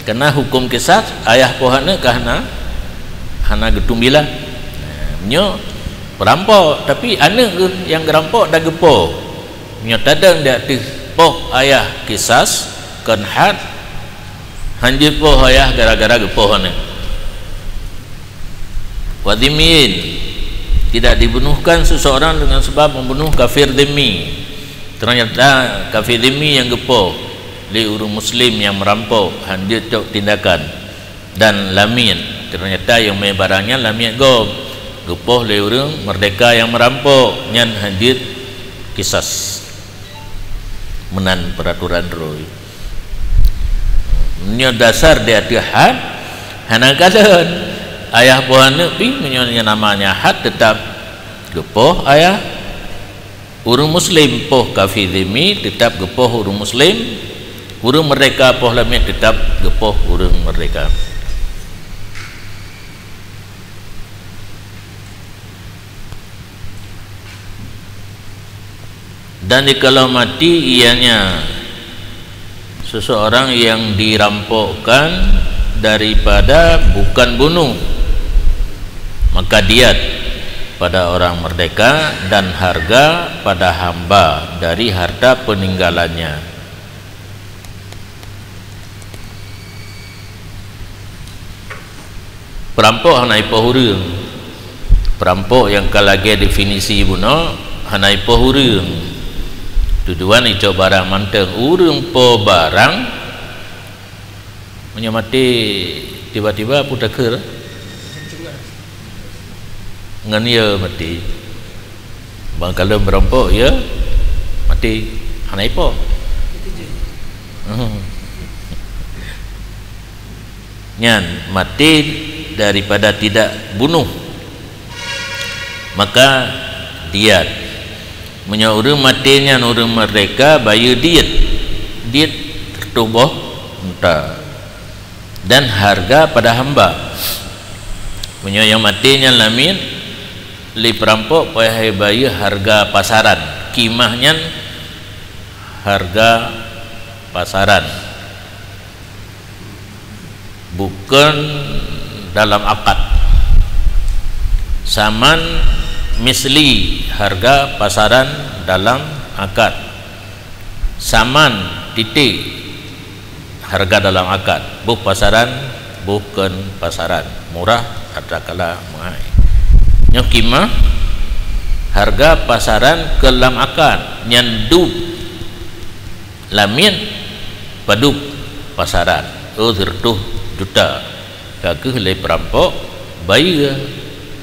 Karena hukum kisas, ayah poh aneuk ka hana, hana geutueng bila. Nah, nyoe perampok, tapi aneuk geuh nyang geurampok dan geupoh. Nyoe tadong di ateueh poh ayah kisas, kon had, han jeuet poh ayah gara-gara geupoh aneuk. Wa dhimmiyin, tidak dibunuhkan seseorang dengan sebab membunuh kafir dhimmi. Ternyata kafir dhimmi nyang geupoh lé ureuëng muslim nyang meurampok, han jeuet cok tindakan. Dan lamiet, ternyata nyang mé barang nyan lamiet gob, geupoh lé ureuëng merdeka nyang meurampok, nyan han jeuet kisas. Meunan peraturan droe. Meunyoe dasar di ateueh had, hana kalon. Ayah poh aneuk pih, meunyoe nyang namanya had, teutap geupoh ayah. Ureuëng muslim poh kafé zimmi, teutap geupoh ureuëng muslim. Ureuëng meurdeka poh lamiet, teutap geupoh ureuëng meurdeka. Dan jikalau mati ianya seseorang yang dirampokkan daripada bukan bunuh, maka diat pada orang merdeka dan harga pada hamba dari harta peninggalannya. Peurampok hana ipoh ureuëng. Peurampok nyang ka lagée definisi bunoe hana ipoh ureuëng. Tujuan icok barang mantong. Ureuëng po barang, meunyoe maté tiba-tiba, peue takheun? Ngon ie maté. Ban kalon peurampok ie maté, hana ipoh. Hmm. Nyan maté daripada tidak bunuh, maka diat. Meunyoe ureuëng maté nyan ureuëng meurdeka, bayeue diet. Diet reutôh boh unta. Dan harga pada hamba. Meunyoe nyang maté nyan lamiet, lé peurampok payah bayeue harga pasaran. Qimah nyan harga pasaran, bukon dalam akad. Saman misli, harga pasaran dalam akad. Saman titik, harga dalam akad. Boh pasaran, boh kon pasaran. Murah, adakala meuhai. Nyoe qimah, harga pasaran kon lam akad. Nyan dub. Lamiet padub pasaran, oh, sireutôh juta. Ka kheueh lé peurampok bayeue.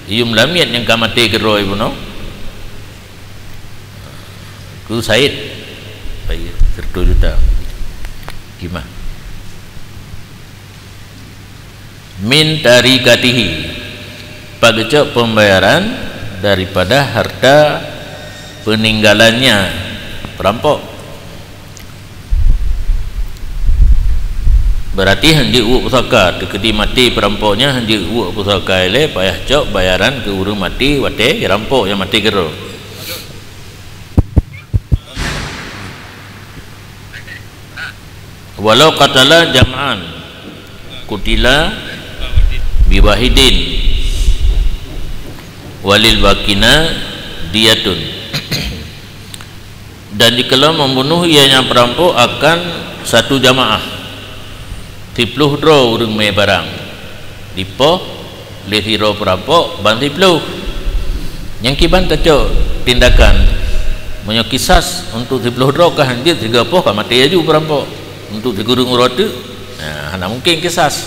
Yum lamiet nyang ka maté keudroe bunoe. Ku Said bayeue sireutôh juta. Qimah. Min tarikatihi, pageucok pembayaran daripada harta peninggalannya perampok. Berarti hanjeuet weuek pusaka, teukeudi maté perampoknya hanjeuet weuek pusaka ilée, payah cok bayaran keu ureuëng maté watée rampok nyang maté keudroe. Walau qatala jam'an, qutila biwahidin, walil baqina diyatun. Dan jikalau membunuh ianya perampok akan satu jamaah, siploh droe ureuëng mé barang, dipoh lé sidroe perampok ban siploh. Nyang kiban tacok tindakan, meunyoe kisas untuk siploh droe ka hanjeuet sigoe poh ka maté laju perampok. Untuk sikureueng uroe teuk, nah, hana mungken kisas.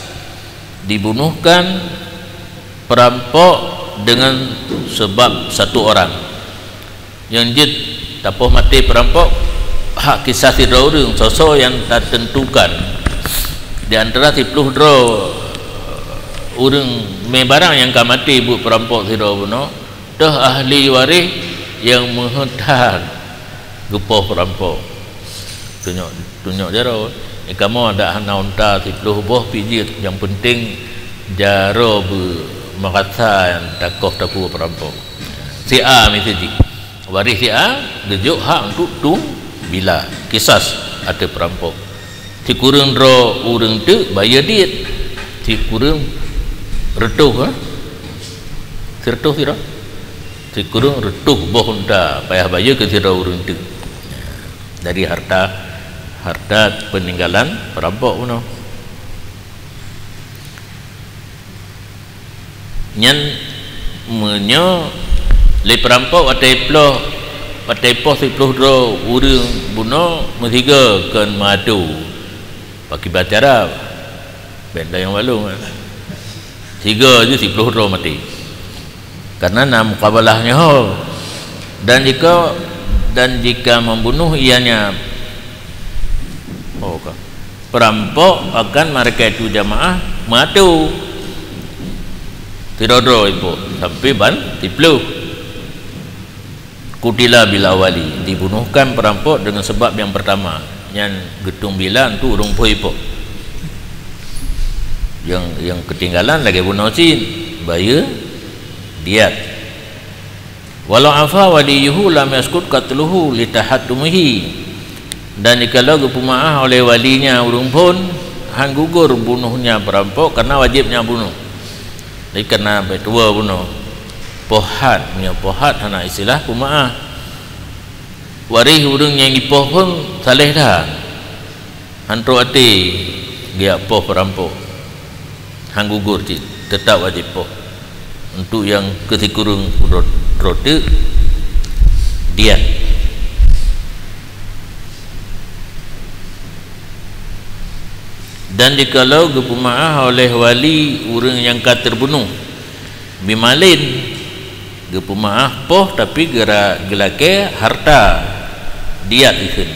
Dibunuhkan perampok dengan sebab satu orang. Nyang jeuet tapoh maté perampok, hak kisah sidroe ureuëng, soe-soe nyang tateuntukan di antara siploh droe ureuëng mé barang nyang ka maté buet perampok sidroe bunoe, toh ahli waréh nyang meuheutan geupoh perampok. Tunyok, tunyok jaroe. Di kamoe adak hana unta siploh boh pih jeuet, nyang peunteng jaroe beumeurasa nyang takoh tapeue perampok. Si A miseue jih. Waréh si A geujok hak untuk tum bila, kisas ateueh perampok. Sikureueng droe ureuëng teuk bayeue diet. Sikureueng reutôh, ha? Sireutôh sidroe? Sikureueng reutôh boh unta payah bayeue keu sidroe ureuëng teuk. Dari harta, harta peninggalan perampok bunoe. Nyan meunyoe lé perampok watée ploh, watée poh siploh droe ureuëng bunoe meusigoe kon meuatô. Pakiban cara, benda nyang balong, eh. Sigoe jih siploh droe maté. Karena na mukabalah nyoe. Dan jika, dan jika membunuh ianya, oh, ka. Peurampok akan meureuka itu jamaah meuatô. Sidroe-droe ipoh sampai ban siplôh. Kutila bil awali, dibunuhkan peurampok dengan sebab yang pertama. Nyan geutung bila untuk ureuëng phon ipoh. Yang, yang ketinggalan lagée bunoe cit, bayeue diat. Walau afa waliyuhu lam yaskut qatluhu litahattumihi. Dan jikalau geupeumaáh oleh walinya ureuëng phon, han gugur bunohnya peurampok karena wajéb nyan bunoh. Jadi karena beutôi bunoe, poh hat, meunyoe poh hat hana istilah peumaáh. Waréh ureuëng nyang ipoh phon saléh that. Han trok até geujak poh peurampok. Han gugur cit, teutap wajéb poh. Untuk nyang keusikureueng droe teuk diat. Dan jikalau geupeumaáh oleh wali ureuëng nyang ka teubunoh, bimalin, geupeumaáh poh tapi geura-, geulakée harta, diat ikheun.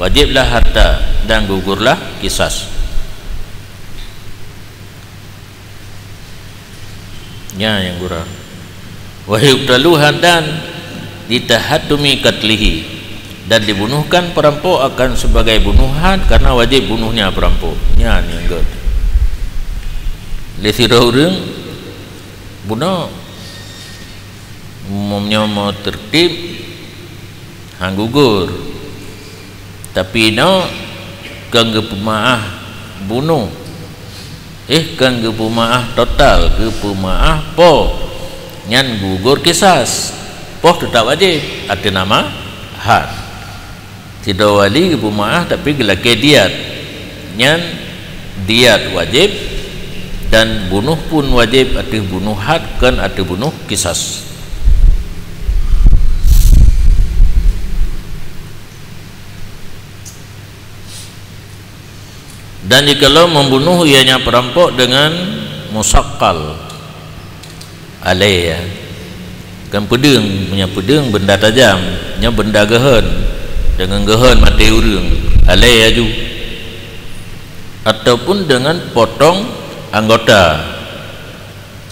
Wajéblah harta dan gugurlah kisas. Nyan nyang gura. Wa yuqtalu haddan litahattumi qatlihi, dan dibunuhkan peurampok akan sebagai bunoh had karena wajéb bunohnya peurampok. Nyan nyang gét. Lé sidroe ureuëng bunoe, meunyoe meuteurtib, han gugur. Tapi inoe kon geupeumaáh bunoh. Eh, kon geupeumaáh total, geupeumaáh poh. Nyan gugur kisas. Poh teutap wajéb, ateueh nama had. Sidroe wali geupeumaáh tapi geulakée diat. Nyan diat wajéb dan bunoh pun wajéb ateueh bunoh had kon ateueh bunoh kisas. Dan jikalau membunuh ianya perampok dengan musakkal, alée, ya, kan peudeueng, meunyoe peudeueng benda tajam, nyoe benda geuhon, deungon geuhon maté ureuëng, alée laju, ataupun dengan potong anggota,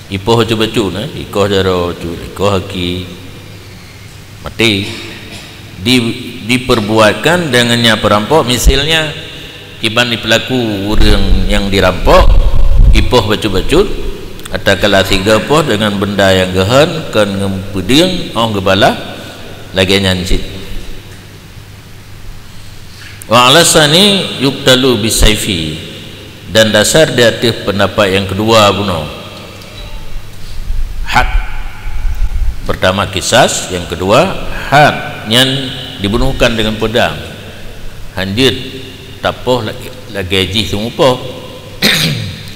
ipoh bacut-bacut, eh, ikoh jaroe bacut, ikoh aki, maté. Di, diperbuatkan dengan nya perampok, misalnya, kiban di pelaku ureuëng nyang dirampok, ipoh bacut-bacut, atawa sigoe poh dengan benda nyang geuhon, kon ngon peudeueng, óh geubalah, lagée nyan cit. Wa ala tsani yuqtalu bisaifi, dan dasar di ateueh pendapat nyang keudua bunoe, had. Pertama kisas, nyang keudua had, nyan dibunuhkan dengan pedang. Hanjeuet tapoh lagée, lagée jih teumupoh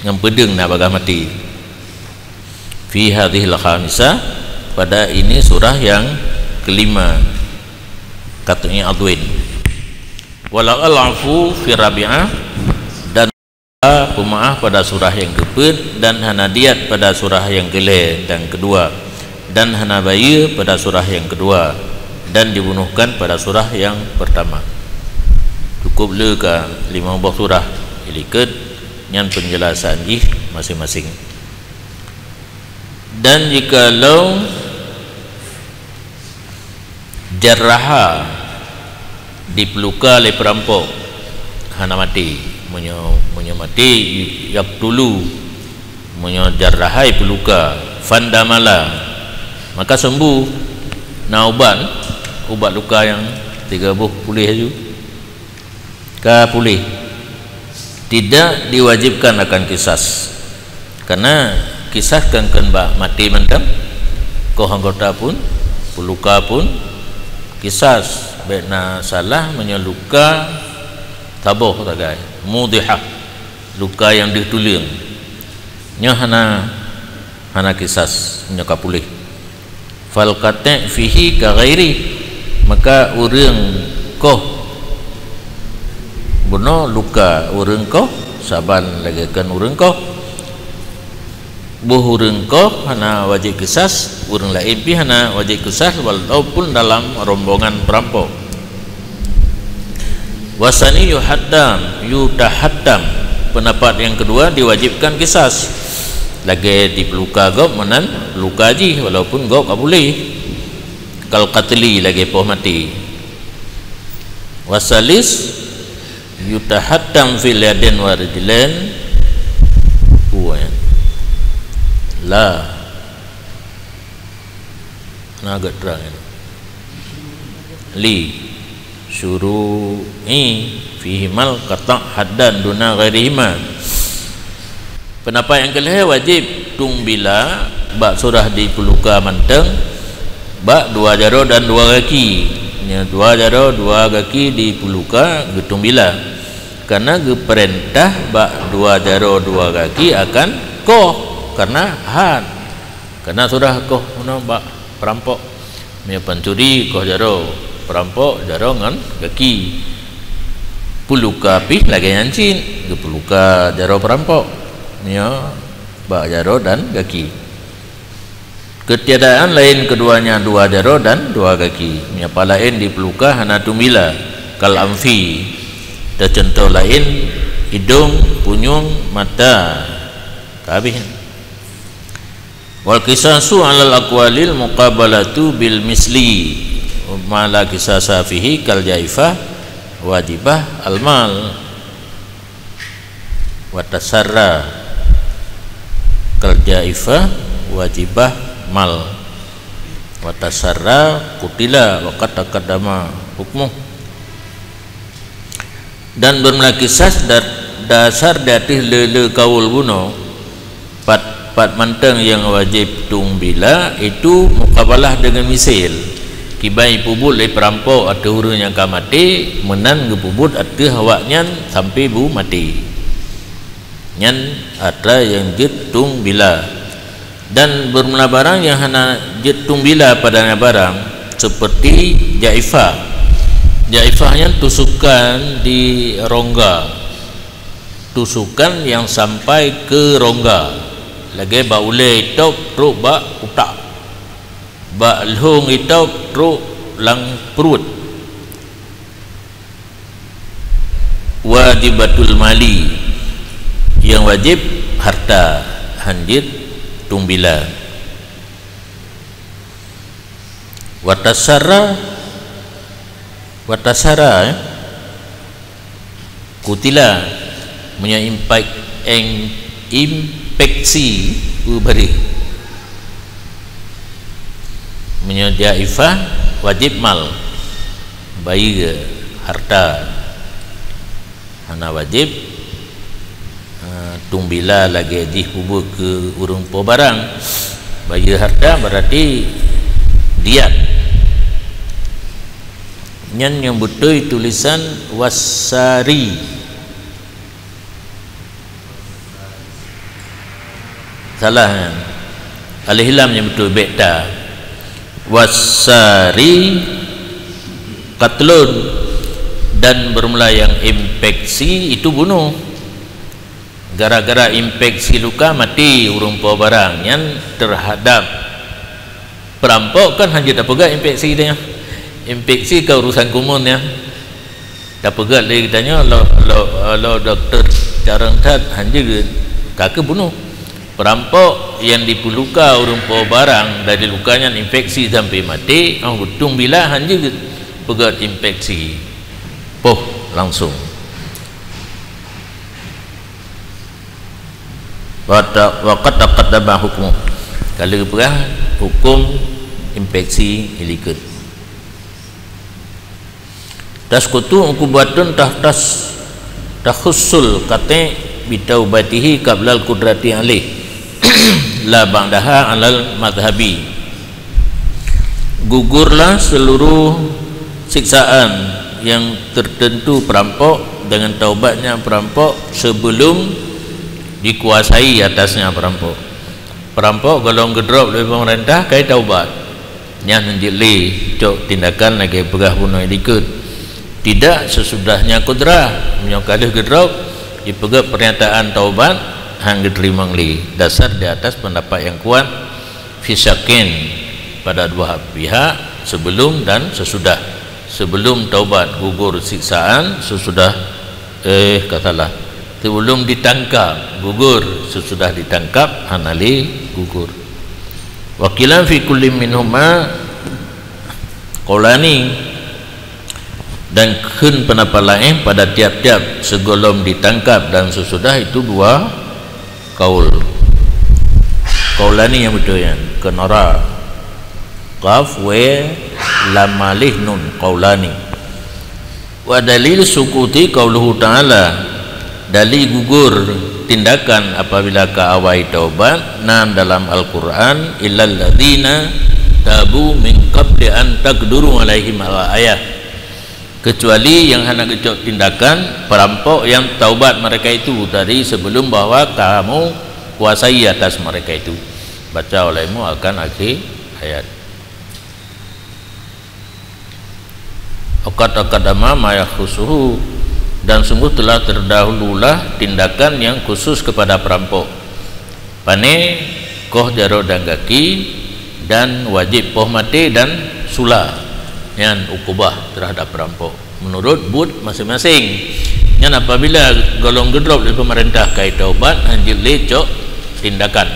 ngon peudeueng na bagaih maté. Fi hadhil khamisah, pada ini surah yang kelima, katanya Adwin. Walau al-afu fi rabi'ah, dan pemaaf pada surah yang keempat, dan hana diat pada surah yang kelé dan kedua, dan hana bayeue pada surah yang kedua, dan dibunuhkan pada surah yang pertama. Cukup le ka lima boh surah, ilikot nyan penjelasan jih masing-masing. Dan jikalau jarraha, dipeuruka lé peurampok, hana maté. Meunyoe, meunyoe maté, yaqtulu. Meunyoe jarraha, jipeuruka, fandamala, maka sembuh. Na ubat, ubat luka nyang tiga boh puléh laju. Ka puléh, tidak diwajibkan akan kisas, karena kisas kan kon bak maté mantong, koh anggota pun, peuluka pun, kisas. Bék na salah meunyoe luka saboh sagai, mudhihah, luka nyang deuh tuleueng, nyoe hana, hana kisas meunyoe ka puléh. Fal qati' fihi ka ghairi, maka ureuëng koh bunoe luka ureuëng koh, saban lagée kon ureuëng koh. Boh ureuëng koh hana wajéb kisas, ureuëng laén pih hana wajéb kisas walaupun dalam rombongan peurampok. Wasani yuhaddam, yutahaddam. Pendapat yang kedua, diwajibkan kisas. Lagée dipeuruka gob meunan peuruka jih, walaupun gob ka puléh. Kal qatli, lagée poh maté. Wasalis yutahaddam fil yadin wa rijlain. Puan. La. Na agak terang itu. Li syuru'i fihimal qata' haddan duna ghairihima. Pendapat nyang keulhée, wajéb tueng bila bak surah dipeuruka mantong bak dua jaroe dan dua gaki. Nyoe dua jaroe dua gaki dipeuruka geutueng bila, karena geupeurintah bak dua jaroe dua gaki akan koh, karena had. Karena surah koh meunoe bak peurampok. Meunyoe pancuri koh jaroe peurampok, jaroe ngon gaki. Peuruka pih lagée nyan cit, geupeuruka jaroe peurampok. Meunyoe bak jaroe dan gaki. Keutiadaan laén keduanya dua jaroe dan dua gaki. Meunyoe pat laén dipeuruka hana tueng bila, kal anfi. Teucuntoh laén idong, punyueng, mata. Ka habéh. Wal qisasu 'alal aqwalil muqabalatu bil misli, ma la qisasa fihi kal jaifah wajibah al mal. Wa tasarra kal jaifah wajibah mal. Wa tasarra qutila wa qad taqaddama hukmuh. Dan beureumeula kisas da-, dasar di ateueh le-le kaul bunoe, pat-pat mantong nyang wajéb tueng bila, itu muqabalah deungon misil. Kiban jipeubuet lé peurampok ateueh ureuëng nyang ka maté, meunan geupeubuet ateueh awaknyan sampoe bu maté. Nyan atra nyang jeuet tueng bila. Dan beureumeula barang nyang hana jeuet tueng bila padanya barang, seperti jaifah. Jaifah nyan tusukan di rongga. Tusukan nyang sampai keu rongga. Lagée bak ulée itôb trok bak utak. Bak lhong itôb trok lam pruet. Wajibatul mali, nyang wajéb harta, hán jeuet tueng bila. Wa tasarra, wa tasarra, eh? Kutila, meunyoe impak-, eng-, infeksi, peubeuréh. Meunyoe jaifah, wajéb mal, bayeue, harta. Hana wajéb, eh, tueng bila lagée jih peubuet keu ureuëng po barang. Bayeue harta berarti diat. Nyan nyang beutôi tulisan wasari. Salah nyan. Alif lam nyang beutôi, bék ta. Wasari qatlun, dan beureumeula nyang infeksi itu bunoh. Gara-gara infeksi luka maté ureuëng po barang nyan terhadap peurampok kan hana jeuet tapeugah infeksi nyan. Infeksi ka urusan kumun nyan. Tapeugah lé geutanyoe lo, lo, lo dokto carông that hán jeuet, ka keuh bunoh. Peurampok nyang jipeuruka ureuëng po barang dari luka nyan infeksi sampoe maté, oh, tueng bila hán jeuet peugah infeksi. Poh langsung. Wa ta-, wa qad taqaddama hukmu. Ka lheueh geupeugah huköm infeksi ilikot. Tasqutu uqubatun tahtas takhussul qati' bitaubatihi qablal qudrati alaih la ba'daha alal madhhabi. Gugurlah seluruh siksaan yang tertentu perampok dengan taubatnya perampok sebelum dikuasai atasnya perampok. Perampok golom geudrop lé pemerintah kai taubat. Nyan jeuet lé cok tindakan lagée peugah bunoe likot. Tidak sesudahnya kudrah, meunyoe ka lheueh geudrop, jipeugét pernyataan taubat, hán geuteurimong lé, dasar di atas pendapat yang kuat, fi syakkin, pada dua pihak, sebelum dan sesudah. Sebelum taubat gugur siksaan, sesudah, eh, ka salah. Sebelum ditangkap gugur, sesudah ditangkap hana lé gugur. Wa qila fi kulli minhuma qaulani, dan kheun pendapat laén pada tiap-tiap segohlom ditangkap dan sesudah itu dua kaul. Qaulani nyang beutôi nyan, keu nara. Qaf, we, lam alif, nun, qaulani. Wa dalil sukuti qauluhu ta'ala, dali gugur tindakan apabila ka awai taubat, nan dalam Al-Qur'an, "Illal ladzina tabu min qabli an taqdiru 'alaihim" al-ayah. Kecuali yang hana geucok tindakan perampok yang taubat mereka itu dari sebelum bahwa kamu kuasai atas mereka itu. Baca olehmu akan akhir ayat. Wa qad taqaddama ma yakhusuhu, dan sungguh telah terdahululah tindakan yang khusus kepada perampok. Pané, koh jaroe dan gaki, dan wajéb poh maté dan sula. Nyan ukubah terhadap perampok menurut buet maséng-maséng. Nyan apabila gohlom geudrob lé peumeurintah kai taubat, hanjeuet lé cok tindakan.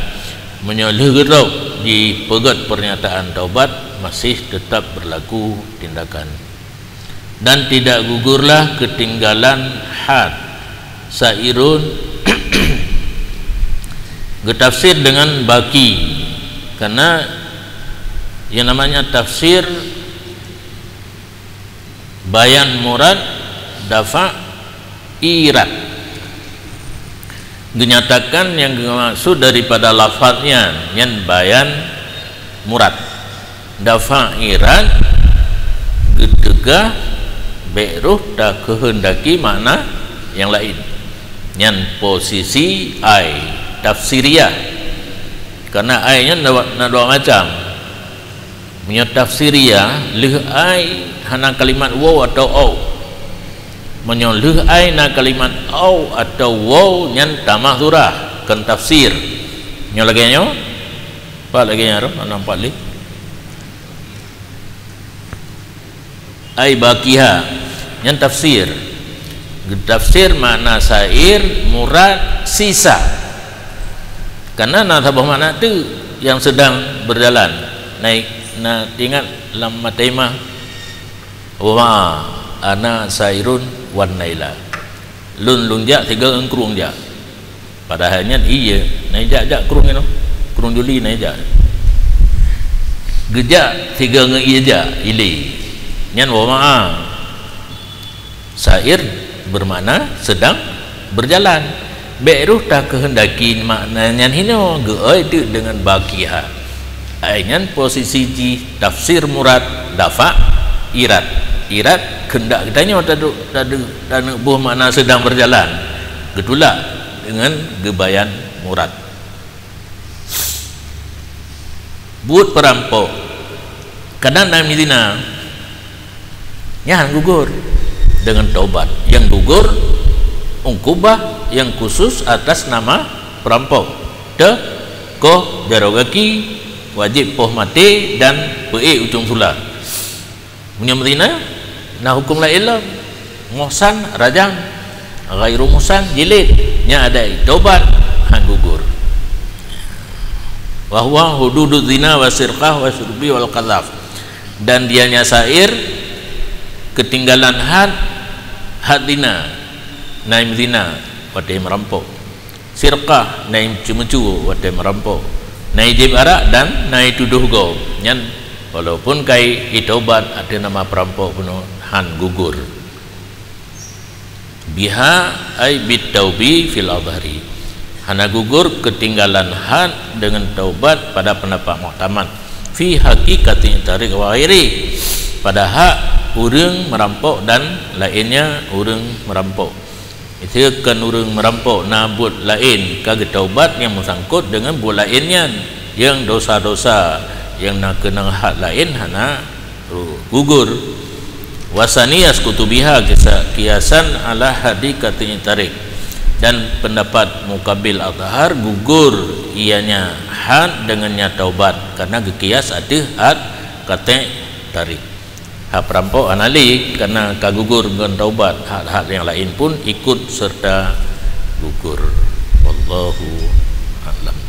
Meunyoe lheueh geudrob jipeugét pernyataan taubat, masih teutap beurlaku tindakan. Dan tidak gugurlah keutinggalan had, sairun geutafsir dengan baki, karena yang namanya tafsir bayan murad, dafa' irad. Geunyatakan nyang geumaksud daripada lafaz nyan, nyan bayan murad. Dafa' irad geuteugah bék roh takeuheundaki makna nyang laén. Nyan posisi ai tafsiriyah. Karena ai nyan na, na dua macam. Meunyoe tafsiriyah, lheueh ai hana kalimat waw atawa aw. Meunyoe lheueh ai na kalimat aw atawa waw, nyan tamah surah, kon tafsir. Nyoe lagée nyoe? Pat lagée nyan, Rom? Hana pat lé. Ai baqiha, nyan tafsir. Geutafsir makna sair, murad sisa. Karena na saboh makna teuk nyang sedang berjalan. Na, na teuingat lam Mataimah, "Wa ana sairun wan naila." Lôn, lôn jak sigoe ngon krueng jak. Padahai nyan ie, na jak-jak krueng inoe. Krueng Juli na jak. Geujak sigoe ngon ie jak, ilée. Nyan wa ma'a. Sair bermakna sedang berjalan. Bék roh takeuheundaki makna nyan hinoe, geuoi teuk deungon baqiha. Ai nyan posisi jih tafsir murad, dafa' irad. Irad keundak geutanyoe tadu-, tadu-, taneuboh makna sedang berjalan, geutulak deungon geubayan murad. Buet peurampok, kadang na meuzina, nyan gugur deungon taubat. Nyang gugur ukubah nyang khusus atas nama peurampok, teuh koh jaroe gaki, wajéb poh maté dan peuék ujong sula. Meunyoe meuzina, na huköm laén lom. Muhsan, rajam. Ghairu muhsan, jilid. Nyan adak taubat, han gugur. Wa huwa hududuz zina wa sirqah wa syurbi wal qadzaf. Dan dianya sair, keutinggalan had, had zina, na meuzina, watée meurampok. Sirqah, na meucue-meucue watée meurampok, na jieb arak dan na jitudôh gob. Nyan walaupun ka jitaubat ateueh nama peurampok bunoe, han gugur. Biha ai bit taubi fil adhari. Hana gugur keutinggalan had deungon taubat pada peundapat muktamad. Fi haqiqati tarik wa ghairi. Pada hak ureuëng meurampok dan laénnya ureuëng meurampok. Miseue kon ureuëng meurampok na buet laén ka geutaubat nyang meusangkot deungon buet laén nyan, nyang dosa-dosa nyang na keunong had laén hana gugur. Wasani yaskutu biha kisa-, kiyasan ala hadi katin tarik. Dan pendapat mukabil azhar gugur ianya had deungon nya taubat karena geukias ateueh had katin tarik. Hak perampok hana lé, karena ka gugur ngon taubat, hak-hak nyang laén pun ikut serta gugur. Wallahu a'lam.